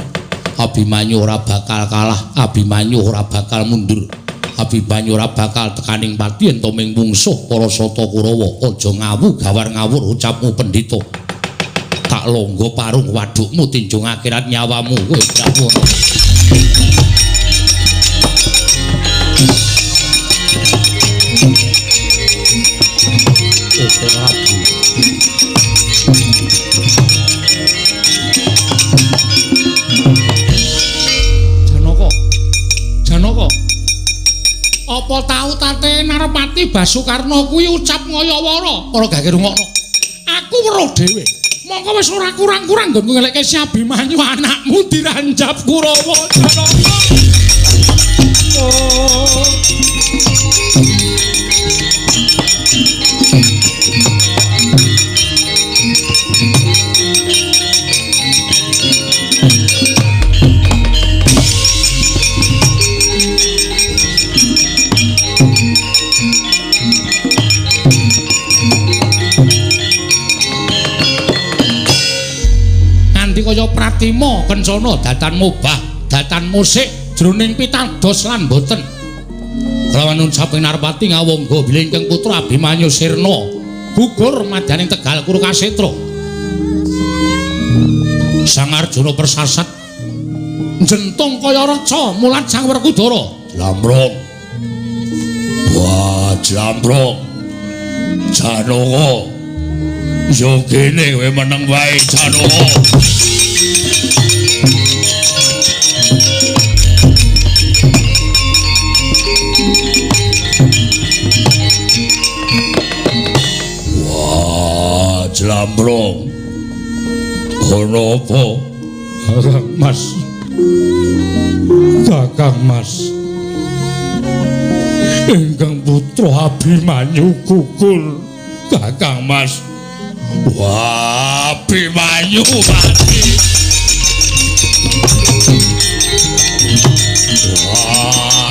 Abimanyu ora bakal kalah, Abimanyu ora bakal mundur, Abimanyu ora bakal tekaning pati yen to ming mungsuh para sata Kurawa. Aja ngawu gawar ngawur ucapmu pendhita. Tak longgo parung wadukmu tinjung akhirat nyawamu kowe dawuh. Janaka. Janaka. Apa tau tate Narpati Basukarna kuwi ucap ngayawara? Ora gak rungokno. Aku weruh dhewe. Mongko wis ora kurang-kurang nggonku ngelekke si Abimanyu anakmu diranjap Kurawa Janaka. Oh. Kaya Pratima kencana datan mubah datan musik jroning pitados lan boten. Kelawan ucaping Narpati ngawangga bilih ingkang putra Abimanyu sirna gugur madyaning Tegal Kurukasetra. Sang Arjuna persasat jentung kaya reca mulat Sang Werkudara. Jlambrong. Wah, jlambrong. Janaka. Yo kene kowe meneng wae Janaka. Wah, jlambrong. Ono apa? Kakang Mas. Kakang Mas. Ingkang putra Abimanyu gugur. Kakang Mas. Wah, Abimanyu mati. Wah,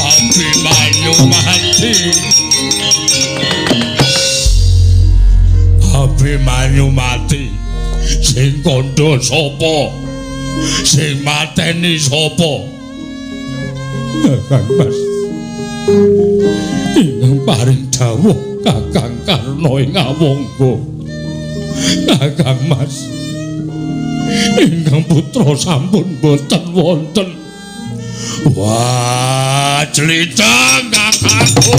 Abimanyu mati. Abimanyu mati. Sing kandha sapa? Sing mateni sapa? Kakang Mas. Ingkang paring dawuh Kakang Karna ing Awangga. Kakang Mas. Ingkang putra sampun boten wonten. Wah, jliteng kakangku.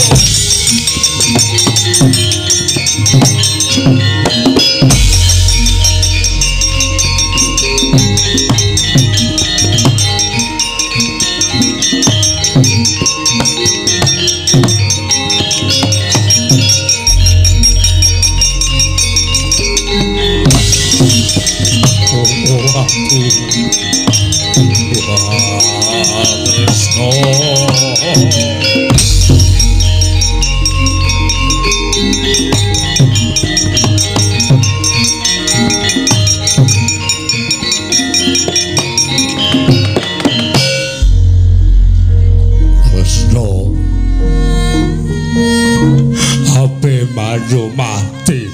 Abimanyu mati.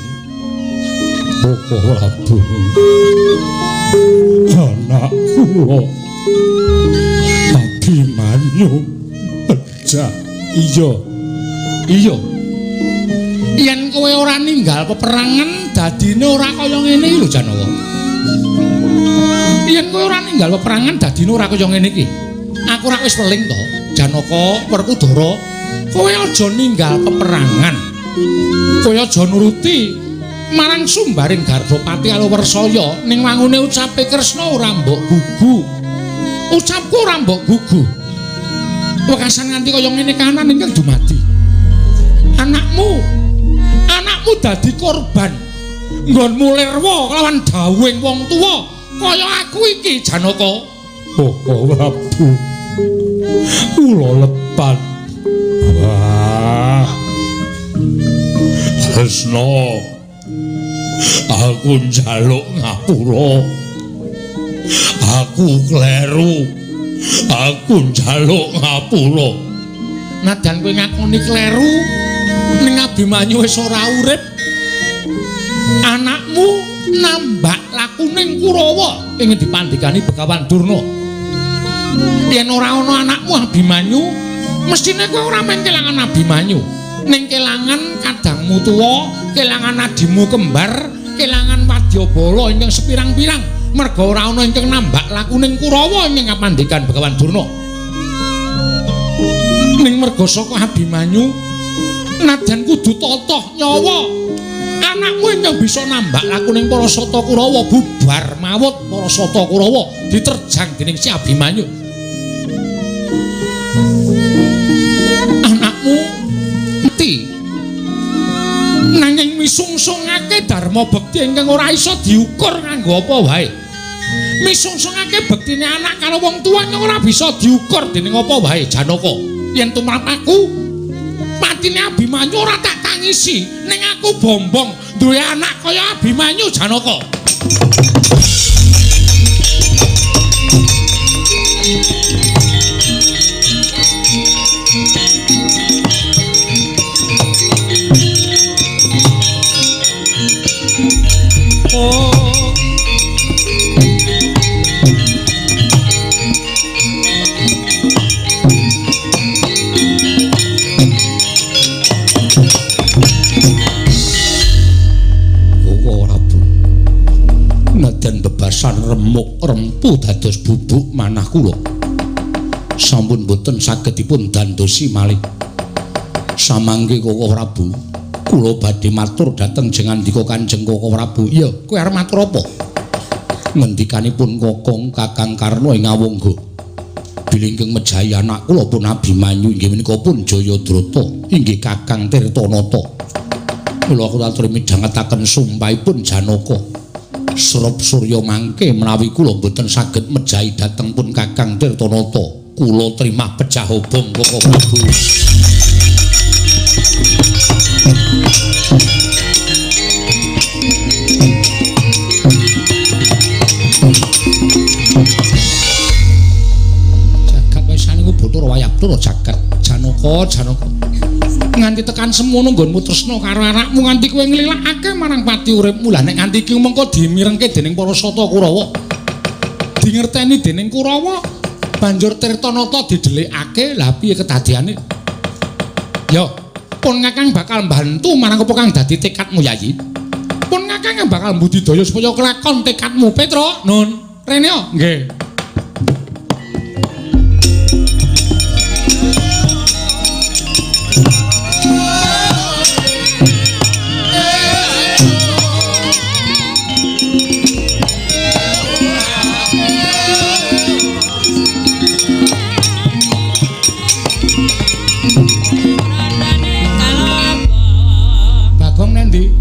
Koko Prabu, anak kula. Abimanyu pecah. Iya. Iya. Yen kowe ora ninggal peperangan dadine ora kaya ngene iki lho Janaka. Yen kowe ora ninggal peperangan dadine ora kaya ngene iki. Aku ora wis weling to, Janaka Werkudara. Kowe aja ninggal peperangan. Kowe aja nuruti marang sumbaring Garbapati Aluwersaya ning wangune ucape Kresna ora mbok gugu. Ucapku ora mbok gugu. Wekasan nganti kaya ngene kahanan ingkang dumadi. Anakmu, anakmu dadi korban nggonmu lirwa kelawan dawuhing wong tuwa kaya aku iki Janaka. Oh, Prabu. Kula lepat. Wah. Kresna, aku njaluk ngapura. Aku kleru. Aku njaluk ngapura. Nadyan kowe ngakoni kleru ning Abimanyu wis ora urip. Anakmu nambak lakuning Kurawa ing dipandhikani Begawan Durna. Yen ora ana anakmu Abimanyu, mestine kowe ora mung kelangan Abimanyu, ning kelangan kadangmu tuwa, kelangan adimu kembar, kelangan wadyabala ingkang sepirang-pirang merga ora ana ingkang nambak lakuning Kurawa ing kapandikan Begawan Durna. Ning merga saka Abimanyu nadyan kudu totoh nyawa anakmu ingkang bisa nambak lakuning para sata Kurawa bubar mawut para sata Kurawa diterjang dening si Abimanyu. Anakmu mati nanging misungsungake dharma bekti ingkang ora iso diukur nganggo apa wae. Misungsungake bektine anak karo wong tuwa ingkang ora bisa diukur dening apa wae Janaka. Yen tumrap aku patine Abimanyu ora tak tangisi, ning aku bombong duwe anak kaya Abimanyu Janaka. Oh. Nadyan bebasan remuk rempu dados bubuk manah kula sampun boten saged dipun dandosi malih. Samangke Koko Prabu, kula badhe matur dhateng jengandika Kanjeng Koko Prabu. Iya, kowe arep matur apa? Ngendikanipun Kakang Kakang Karna ing Awangga, bilih ingkang mejahi anak kula pun Abimanyu inggih menika pun Jayadrata inggih Kakang Tirtanata. Kula atur midhangetaken sumpahipun Janaka. Srep surya mangke menawi kula mboten saged mejahi dhateng pun Kakang Tirtanata, kula trimah pecah obong Koko Prabu. Jagat wis niku Bathara Wayabdara jagat Janaka, Janaka. Nganti tekan semono nggonmu tresna karo anakmu nganti kowe nglilakake marang pati uripmu. Lah nek nganti iki mengko dimirengke dening para sata Kurawa. Dingerteni dening Kurawa, banjur Tirtanata didelikake. Lah piye kedadeane? Yo, pun Kakang bakal mbantu marang apa kang dadi tekadmu Yayi. Pun Kakang bakal mbudidaya supaya kelakon tekadmu Petro. Nun, rene yo. Nggih.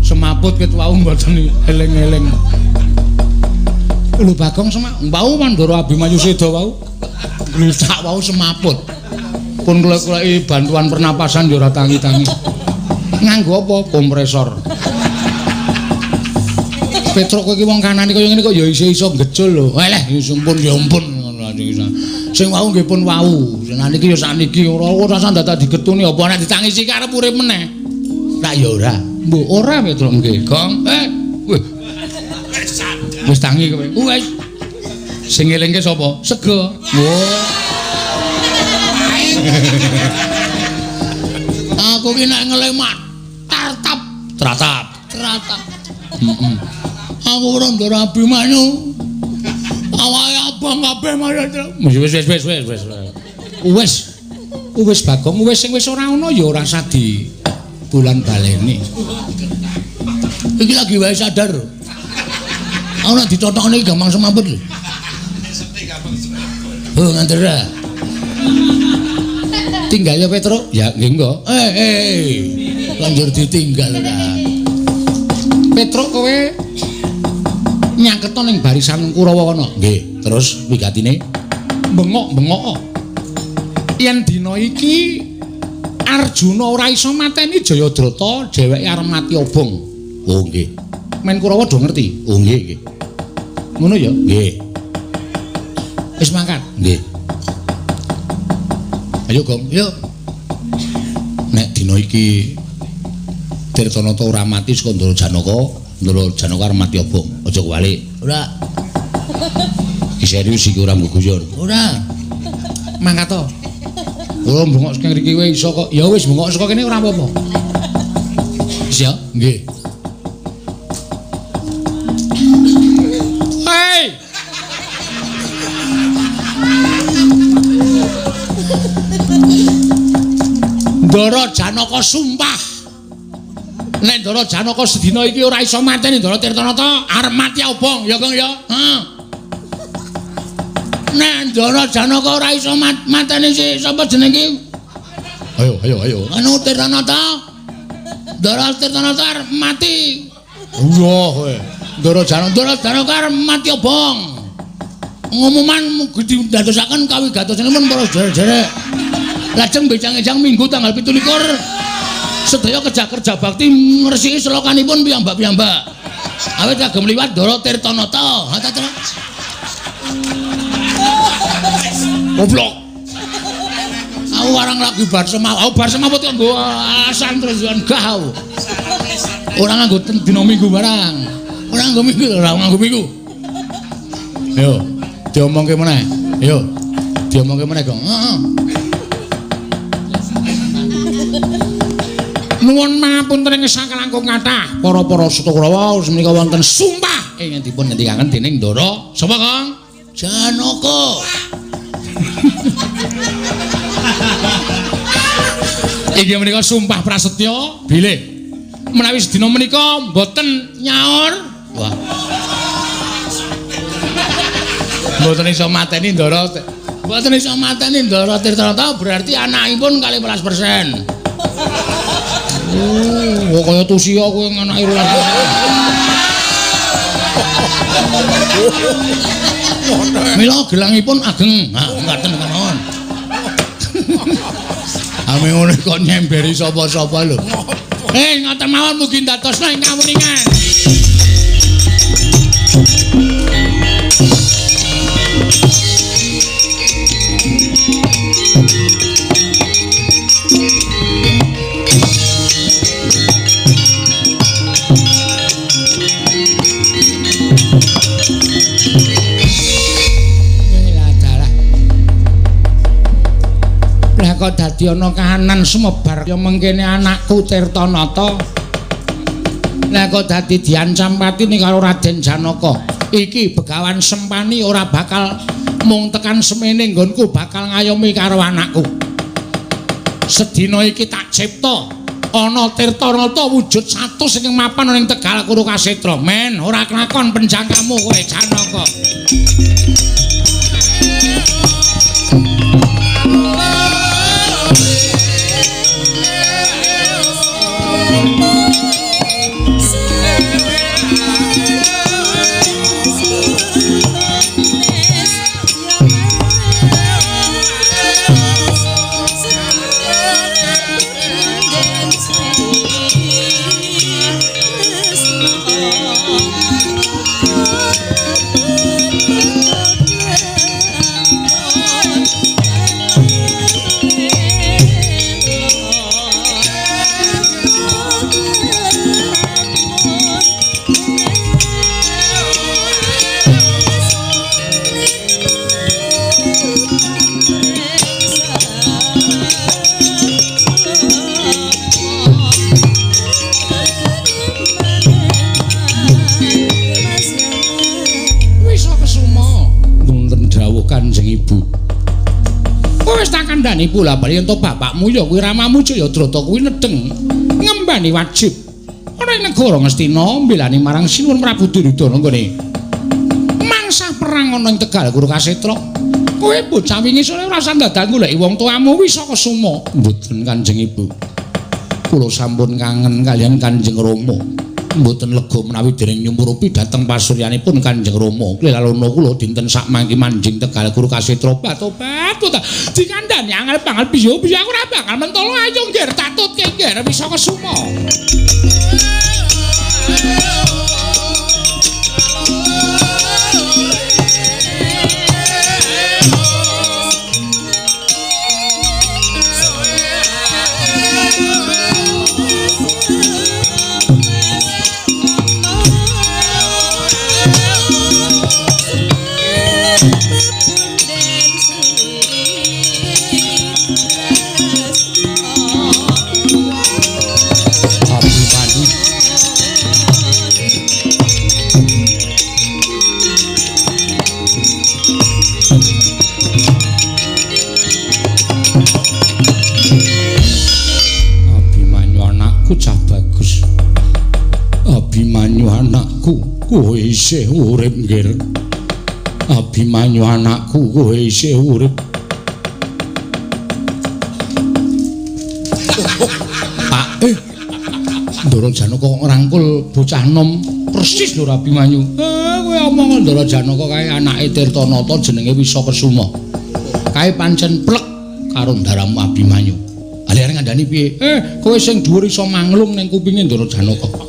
Semaput ket wau mboten eling-eling. Lho Bagong semak wau Mandara Abimanyu seda wau. Gletak wau semaput. Pun klek-kleki bantuan pernapasan ya ora tangi-tangi. Nganggo apa? Kompresor. Petruk kowe iki wong kanane kaya ngene kok ya iso-iso gejul lho. Eleh ya ampun ya ampun ngono Sing wau nggih pun wau. Sing niki ya sakniki ora ora dadak digetuni apa nek ditangisi karep urip meneh. Tak ya ora. Mbok ora Petruk nggih, Gong. Wih. Wis tangi kowe. Wis. Sing ngelingke sapa? Sego. Wah. Aku ki nek ngelemat tartap, tratap, tratap. Heeh. Aku ora Ndara Abimanyu. Awake abang kabeh marang. Wis wis wis wis wis. Wis. Wis Bagong, wis sing wis ora ana ya ora usah di bulan baleni. Iki lagi wae sadar. Aku nek ditotokne gampang semaput lho. Oh, nganter. Tinggal ya Petruk? Ya nggih engko. Lanjur ditinggal ora. Petruk kowe nyaketo ning barisan Kurawa kono. Nggih, terus wigatine bengok-bengok. Yen dina iki Arjuna ora iso mateni Jayadrata, dheweke arep mati obong. Oh nggih. Men Kurawa do ngerti. Oh nggih nggih. Ngono ya? Nggih. Wis mangkat? Nggih. Ayo Gong, yuk. Nek dina iki Tirtanata ora mati saka Ndara Janaka, Ndara Janaka arep mati obong. Aja kuwalik. Ora. Iki serius iki ora nggo guyon. Ora. Mangkat to. Ora bengok saka ngriki wae iso kok. Ya wis bengok saka kene ora apa-apa. Wis ya? Nggih. Hei. Ndara Janaka sumpah. Nek Ndara Janaka sedina iki ora iso mateni Ndara Tirtanata, arep mati obong ya Kang ya. Heeh. Nek Ndara Janaka ora iso mateni si sapa jeneng iki? Ayo ayo ayo. Anu Tirtanata. Ndara Tirtanata arep mati. Iya kowe. Ndara Janaka, Ndara Janaka arep mati obong. Ngumuman mugi didadosaken kawigatosanipun para sedherek. Lajeng becang-ejang Minggu tanggal 27 sedaya kerja-kerja bakti ngresiki selokanipun piyambak-piyambak. Awit kagem liwat Ndara Tirtanata. Ha ta ta. Goblok. Aku warang lagi bar semaput, aku bar semaput kok nggo alasan terus gah aku. Ora nganggo dina Minggu barang. Ora nganggo Minggu, ora nganggo Minggu. Yo, diomongke meneh. Yo. Diomongke meneh, Gong. Heeh. Nuwun pangapunten ing sakalangkung kathah para-para Suta Kurawa menika wonten sumpah ingkang dipun ngendikaken dening Ndara. Sapa, Kang? Janaka. Inggih menika sumpah prasetya bilih menawi sedina menika mboten nyaur. Wah. Mboten iso mateni Ndara. Mboten iso mateni Ndara Tirtanata berarti anakipun kalih 12%. Oh, kaya tusia kowe nganaki 12%. Mila gelangipun ageng. Ha, ngaten kemawon. Ame ngono kok nyemberi sapa-sapa lho. Ngoten mawon mugi ndadosna ing kawuningan. Kok dadi ana kahanan sumebar ya mengkene anakku Tirtanata. Lah kok dadi diancam patine karo Raden Janaka. Iki Begawan Sempani ora bakal mung tekan semene nggonku bakal ngayomi karo anakku. Sedina iki tak cipta ana Tirtanata wujud 100 ingkang mapan ning Tegal Kuru Kasetra. Men ora kelakon penjangkamu kowe Janaka. Kowe wis tak kandhani bola-bali yen to bapakmu ya kuwi ramamu Jayadrata kuwi nedeng ngembani wajib. Ana ing negara Ngastina mbelani marang Sinuwun Prabu Duryudana nggone mangsa perang ana ing Tegal Kurukasetra. Kowe bocah wingi sore ora usah dadak goleki wong tuamu Wisa Kesuma. Mboten Kanjeng Ibu. Kula sampun kangen kaliyan Kanjeng Rama. Mboten lega menawi dereng nyumurupi dhateng pasuryanipun Kanjeng Rama. Klelalono kula dinten sakmangke manjing Tegal Kurukasetra. Tobat ta. Dikandhani angel banget piye-piye aku ora bakal mentolo. Ayo ngger tatutke ngger Wisa Kesuma. Kowe isih urip nggir. Abimanyu anakku, kowe isih urip. Pak, Ndara Janaka ngrangkul bocah nom persis lho Abimanyu. Kowe omong Ndara Janaka kae anake Tirtanata jenenge Wisa Kesuma. Kae pancen plek karo ndaramu Abimanyu. Ali arep ngandani piye? Kowe sing dhuwur iso manglung ning kupinge Ndara Janaka.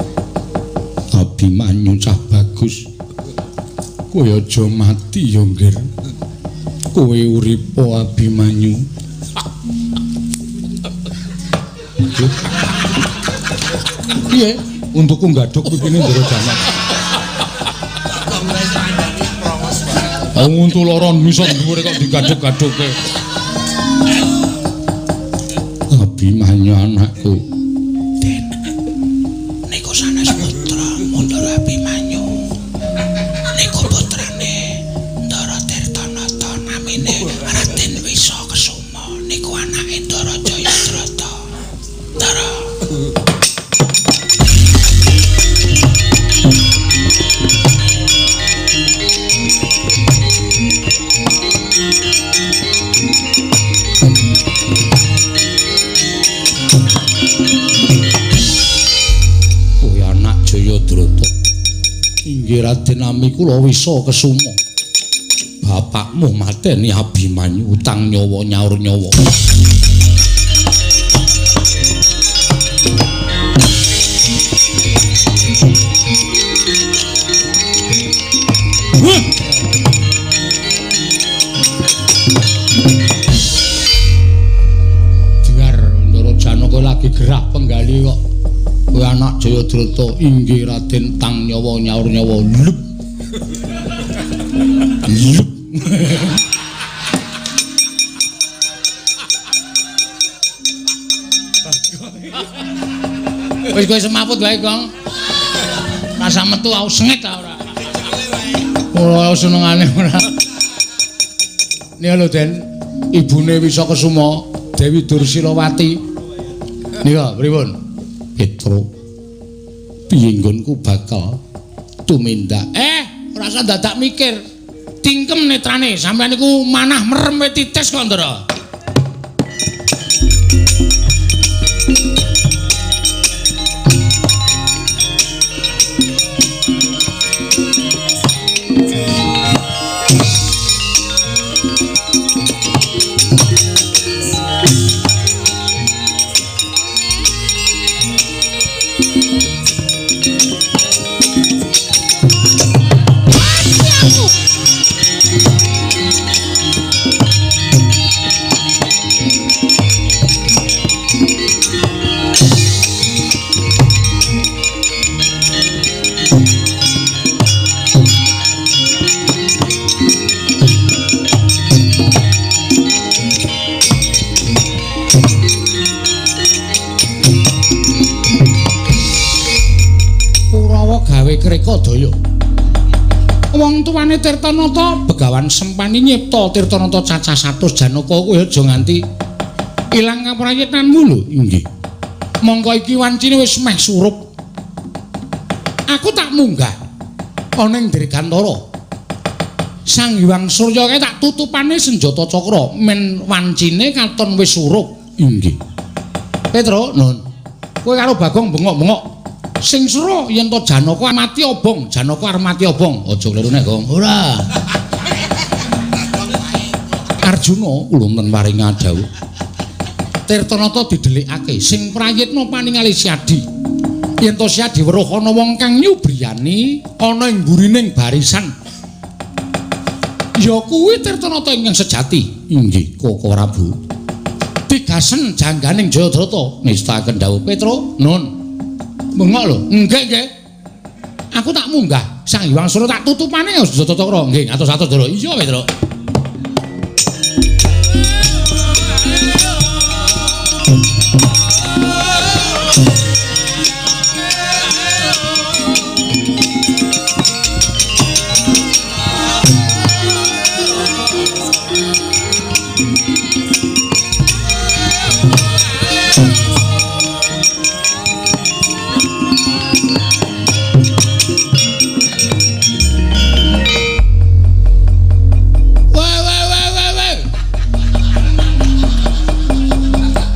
Abimanyu cah bagus. Kowe aja mati ya, Nggir. Kowe uripa Abimanyu. Piye? Untukku nggadhok pipine Ndara Janaka. Wong untu loro iso dhuwure kok digadhok-gadhoke. Abimanyu anakku. Den. Niku sanes putra Ndara Abimanyu. Niku putrane Ndara Tirtanata namine Raden Wisa Kesuma. Niku anake Ndara Jayadrata. Ndara. Inggih Raden nami kula Wisa Kesuma. Bapakmu mateni Abimanyu utang nyawa nyaur nyawa. Biar Ndara Janaka lagi gerah penggali kok. Kowe anak Jayadrata inggih Raden tang nyawa nyaur nyawa. Lup. Lup. Wis kowe semaput wae, Gong. Rasa metu aku sengit ta ora. Ora senengane ora. Nih lho Den, ibune Wisa Kesuma, Dewi Dursilawati. Nika pripun? Petro, piye nggonku bakal tumindak? Ora usah dadak mikir. Tingkem netrane, sampeyan niku manah merem titis kok, Ndara. Krekadaya. Wong tuane Tirtanata Begawan Sempani nyipta Tirtanata cacah 100 Janaka kowe aja nganti ilang kaprayitnanmu lho. Inggih. Mongko iki wancine wis meh surup. Aku tak munggah ana ing Dirgantara. Sang Hyang Surya kae tak tutupane senjata cakra men wancine katon wis surup. Inggih. Petro, nun. Kowe karo Bagong bengok-bengok. Sing sura yen to Janaka mati obong, Janaka arep mati obong. Aja kleru nek, Gong. Ora. Arjuna kula wonten paring dawuh. Tirtanata didelikake sing prayitna paningali Siadi. Yen to Siadi weruh ana wong kang nyubriyani ana ing mburining barisan. Ya kuwi Tirtanata ingkang sejati. Inggih, Koko Prabu. Tigasen jangganing Jayadrata ngestaken dawuh Petro, nun. Bengok lho. Nggih, nggih. Aku tak munggah Sang Hyang Surya tak tutupane senjata cakra. Nggih, atus-atus Ndara. Iya, Petro.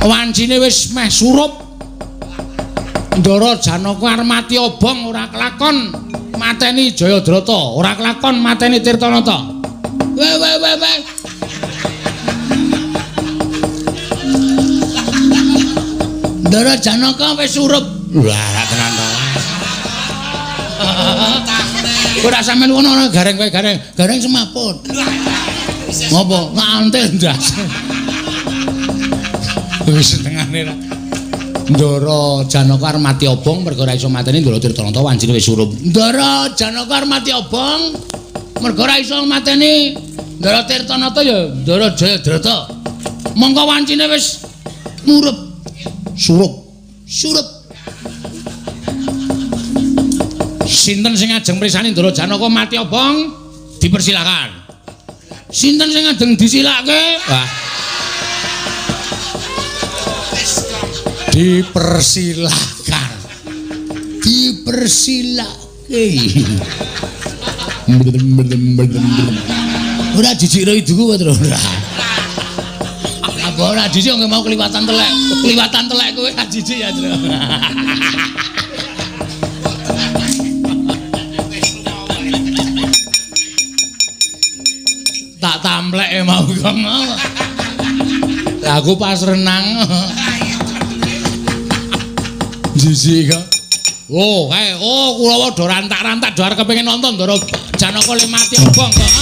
Wancine wis meh surup. Ndara Janaka arep mati obong ora kelakon mateni Jayadrata, ora kelakon mateni Tirtanata. We we we we. Ndara Janaka wis surup. Lah tenan to. Ora sampean ngono ora gareng kowe gareng, gareng semaput. Ngopo? Nganti ndas. Wis senengane ra. Ndara Janaka arep mati obong mergo ora iso mateni Ndara Tirtanata wancine wis surup. Ndara Janaka arep mati obong mergo ora iso mateni Ndara Tirtanata ya Ndara Jayadrata. Mongko wancine wis murup. Surup. Surup. Sinten sing ajeng mrisani Ndara Janaka mati obong dipersilakan. Sinten sing ajeng disilake? Wah. Dipersilahkan. Dipersilake. Ora jijik ro iduku apa to ora? Apa ora jijik nggih mau kliwatan telek. Kliwatan telek kowe ora jijik ya, Tru. Tak tampleke mau kok. Lah aku pas renang. Jijik kok. Oh, kae oh kulawa do rantak-rantak do arep kepengin nonton Ndara Janaka le mati obong kok. Ah.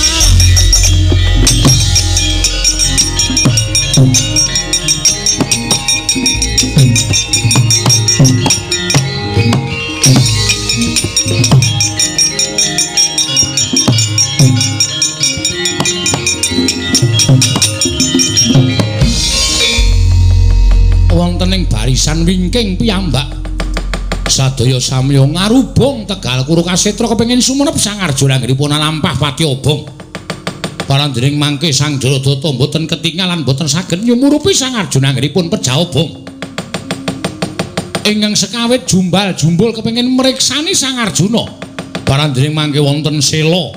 Wonten ing barisan wingking piyambak sadaya samya ngarubung Tegal Kuru Kasetra kepengin sumenep Sang Arjuna anggenipun lampah pati obong. Parandening mangke Sang Jayadrata mboten ketingalan mboten saged nyumurupi Sang Arjuna anggenipun pejah obong. Ingkang sekawit jumbal jumbul kepengin mriksani Sang Arjuna. Parandening mangke wonten sela.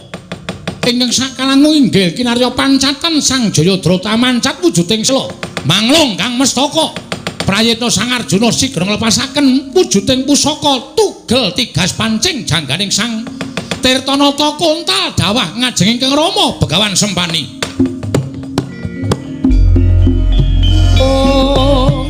Ingkang sakalangu inggil kinarya pancatan Sang Jayadrata mancat wujuding sela. Manglung Kang Mestaka. Prayitna Sang Arjuna sigra nglepasaken wujuding pusaka tugel tigas pancing jangganing Sang Tirtanata kontal dawah ngajeng ingkang Rama Begawan Sempani. Oh.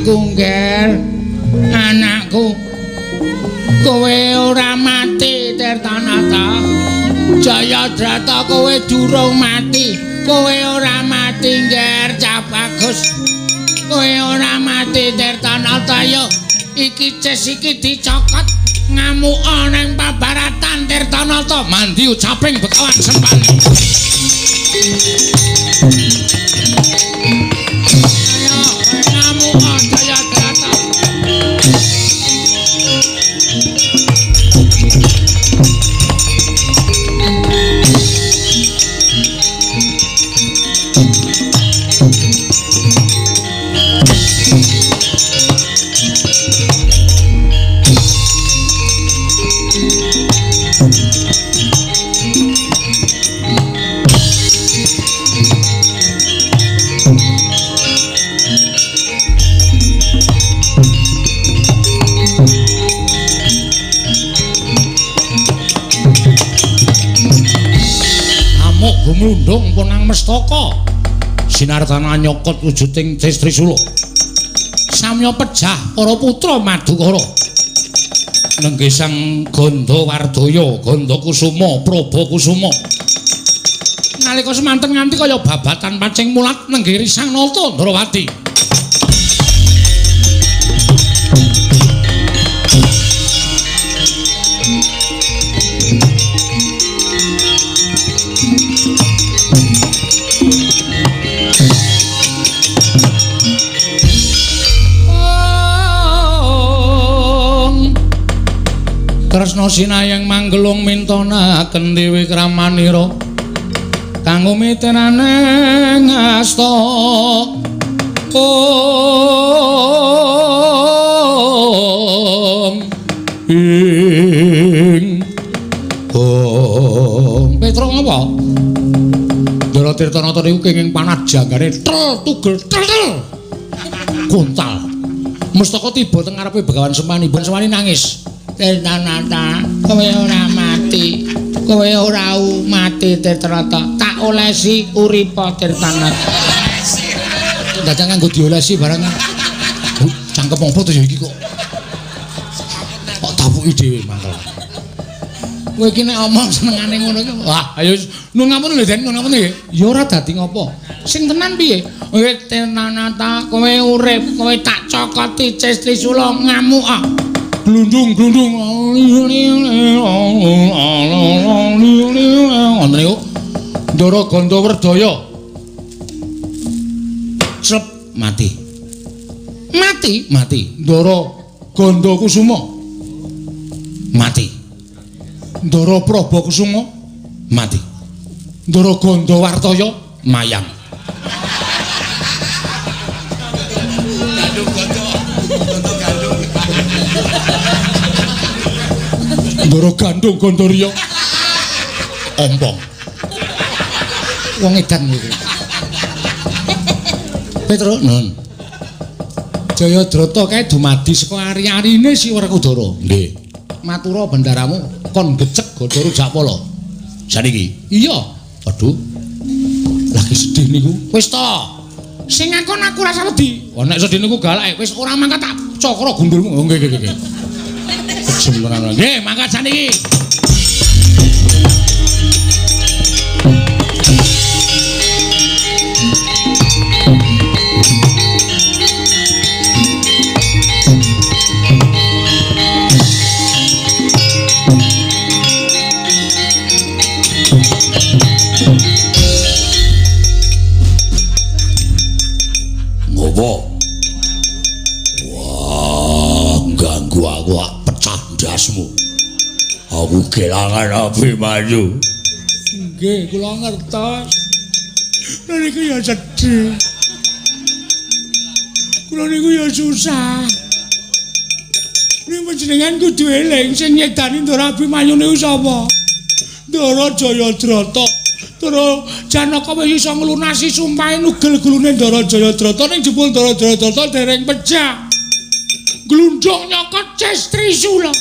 Anakku, Nger. Anakku. Kowe ora mati, Tirtanata. Jayadrata kowe durung mati. Kowe ora mati, Nger, Cah Bagus. Kowe ora mati, Tirtanata yo. Iki ces iki dicokot ngamuk nang pabaratan Tirtanata. Mandi ucaping Begawan Sempani. Ayo ngamuk Jayadrata. Gumlundung punang mestaka sinartana nyokot wujuding Trisula samya pejah para putra Madukara nenggih Sang Gandha Wardaya Gandha Kusuma Praba Kusuma nalika semanten nganti kaya babatan pacing mulat nenggih Risang Nata Ndrawati. Kresna sinayang manggelung mintonaken dewi kramanira kanggo miterane ngasta om ing om Petro ngapa? Ndara Tirtanata niku kenging panah janggane tel tugel tel tel kontal. Mustaka tiba teng ngarepe Begawan Sempani, Ben Sempani nangis. Tirtanata, kowe ora mati. Kowe ora mati Tirtanata. Tak olesi uripa Tirtanata. Dadak nganggo diolesi barang. Cangkem apa to ya iki kok. Kok tapuki dhewe mangkel. Kowe iki nek omong senengane ngono iki. Wah, ayo nun ngampun lho Den, nun ngampun nggih. Ya ora dadi ngopo. Sing tenan piye? Kowe Tirtanata, kowe urip, kowe tak cokoti Ces Trisula ngamuk ah. Glundung glundung ngoten niku Ndara Gandha Werdaya clep mati mati mati Ndara Gandha Kusuma mati Ndara Praba Kusuma mati Ndara Gandha Wartaya mayang. Ndara Gandung Gandharya ompong. Wong edan iki. Petro nun. Jayadrata kae dumadi saka ari-arine si Werkudara. Nggih. Matura bendaramu kon gecek Gada Rujakpala. Saniki. Iya. Aduh. Lagi sedih niku. Wis to. Sing ngakon aku rasa wedi. Wah nek sedih niku galak wis ora mangkat tak cakra gundulmu. Oh, nggih nggih nggih. Nggih, mangkat saniki. Ngopo? Wah, ganggu aku pecah ndasmu. Aku kelangan Abimanyu. Nggih, kula ngertos. Kula niku ya sedih. Kula niku ya susah. Ning panjenengan kudu eling sing nyedani Ndara Abimanyu niku sapa? Ndara Jayadrata. Ndara Janaka wis iso nglunasi sumpahe nugel gulune Ndara Jayadrata ning jebul Ndara Jayadrata dereng pecah. Glundung nyokot Ces Trisula.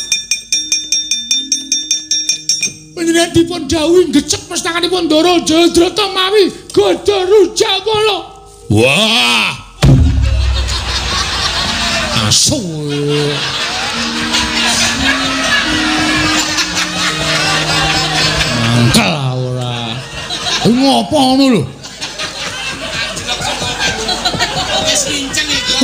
Panjenengan dipun dawuhi gecek pestakanipun Ndara Jayadrata mawi Gada Rujakpala. Wah. Asu. Mangkel ora. Kuwi ngopo ngono lho? Wis kinceng iki.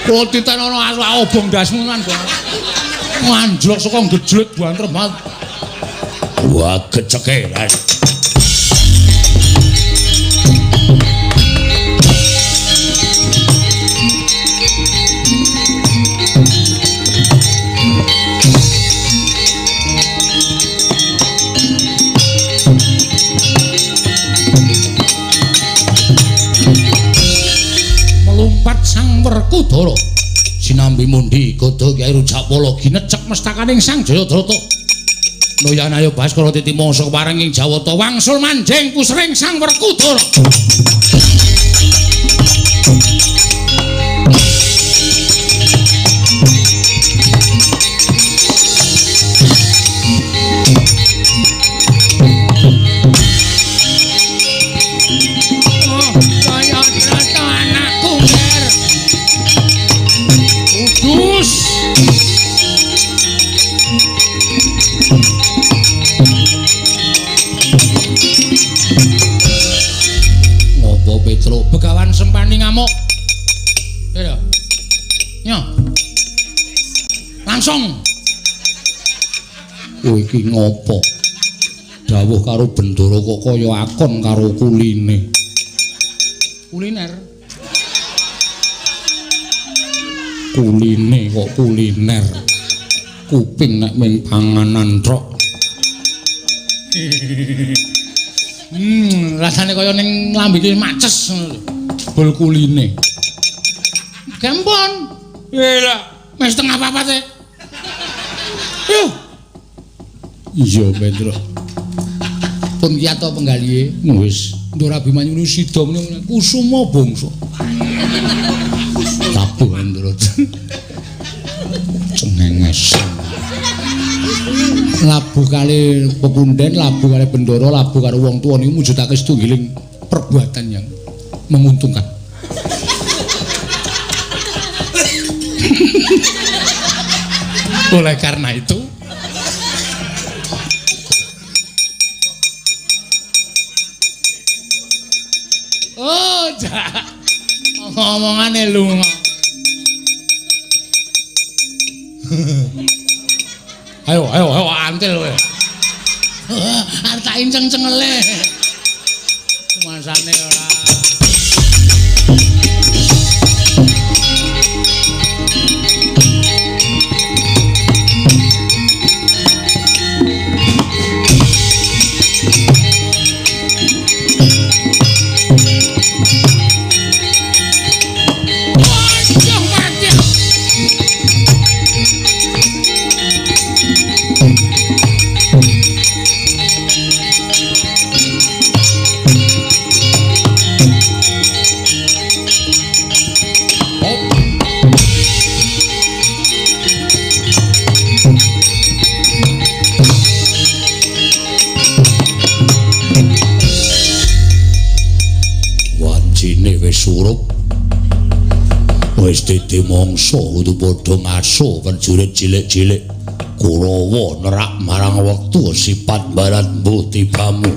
Kok titenono asu obong ndasmu lan anjlok saka gejlek banter banget. Wah, geceke. Melumpat Sang Werkudara sinambi mundi godha Kyai Rujakpala ginecek mestakaning Sang Jayadrata. Noyan ayo Baskara titi mangsa kepareng ing Jawata wangsul manjing pusring Sang Werkudara. Oh, Jayadrata anakku nger. Kudus. Ngopo Petruk Begawan Sempani ngamuk? Ya. Nyo. Langsung. Kowe iki ngopo? Dawuh karo Bendara kok kaya akon karo kuline. Kuliner. Kuline kok kuliner. Kuping nek ming panganan trok. Rasane kaya ning lambe iki maces ngono lho. Bol kuline. Gempon. Lha, wis setengah papat e. Yuh. Iya, Petro. Pun kiyato penggalihe. Wis, Ndara Abimanyu sida meneh kusuma bangsa. Tabuh Ndara. Cengenges. Labuh kali pepunden, labuh kali Bendara, labuh karo wong tuwa niku mujudake setunggiling perbuatan yang menguntungkan. Oleh karena itu, oh, jak omongane lunga. Ayo, ayo, ayo, antil kowe. Arep tak inceng cengele. Masane ora. Wancine wis surup. Wis dadi mangsa kudu padha ngaso prajurit cilik-cilik Kurawa nerak marang wektu sipat barat mbuh tibamu.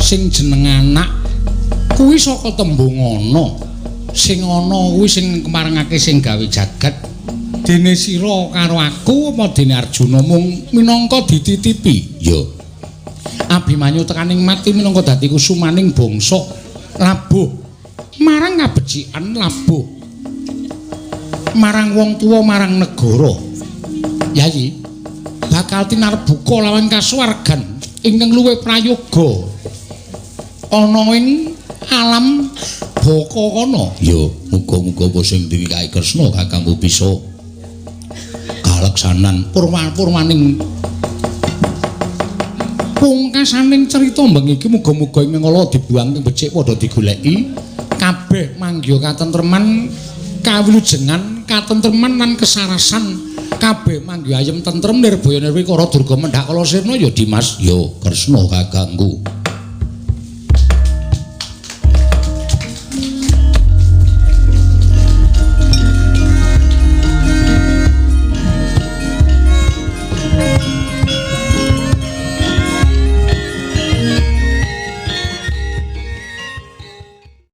Sing jeneng anak kuwi saka tembung ana, sing ana kuwi sing kemarengake sing gawe jagat Dene sira karo aku apa dene Arjuna mung minangka dititipi? Ya. Abimanyu tekaning mati minangka dadi kusumaning bangsa labuh marang kabecikan, labuh marang wong tuwa, marang negara. Yayi bakal tinarbuka lawan kasuwargan ingkang luwih prayoga ana ing alam baka kono. Ya, muga-muga apa sing diwikahi Kresna kakangku bisa kaleksanan purwa-purwaning pungkasaning cerita bengi iki. Muga-muga ing mengala dibuang becik padha digoleki kabeh manggiha katentreman, kawilujengan, katentreman lan kesarasan. Kabeh manggiha ayem tentrem nirbaya nirwikara durga mendhak kala sirna. Ya Dimas. Ya Kresna kakangku.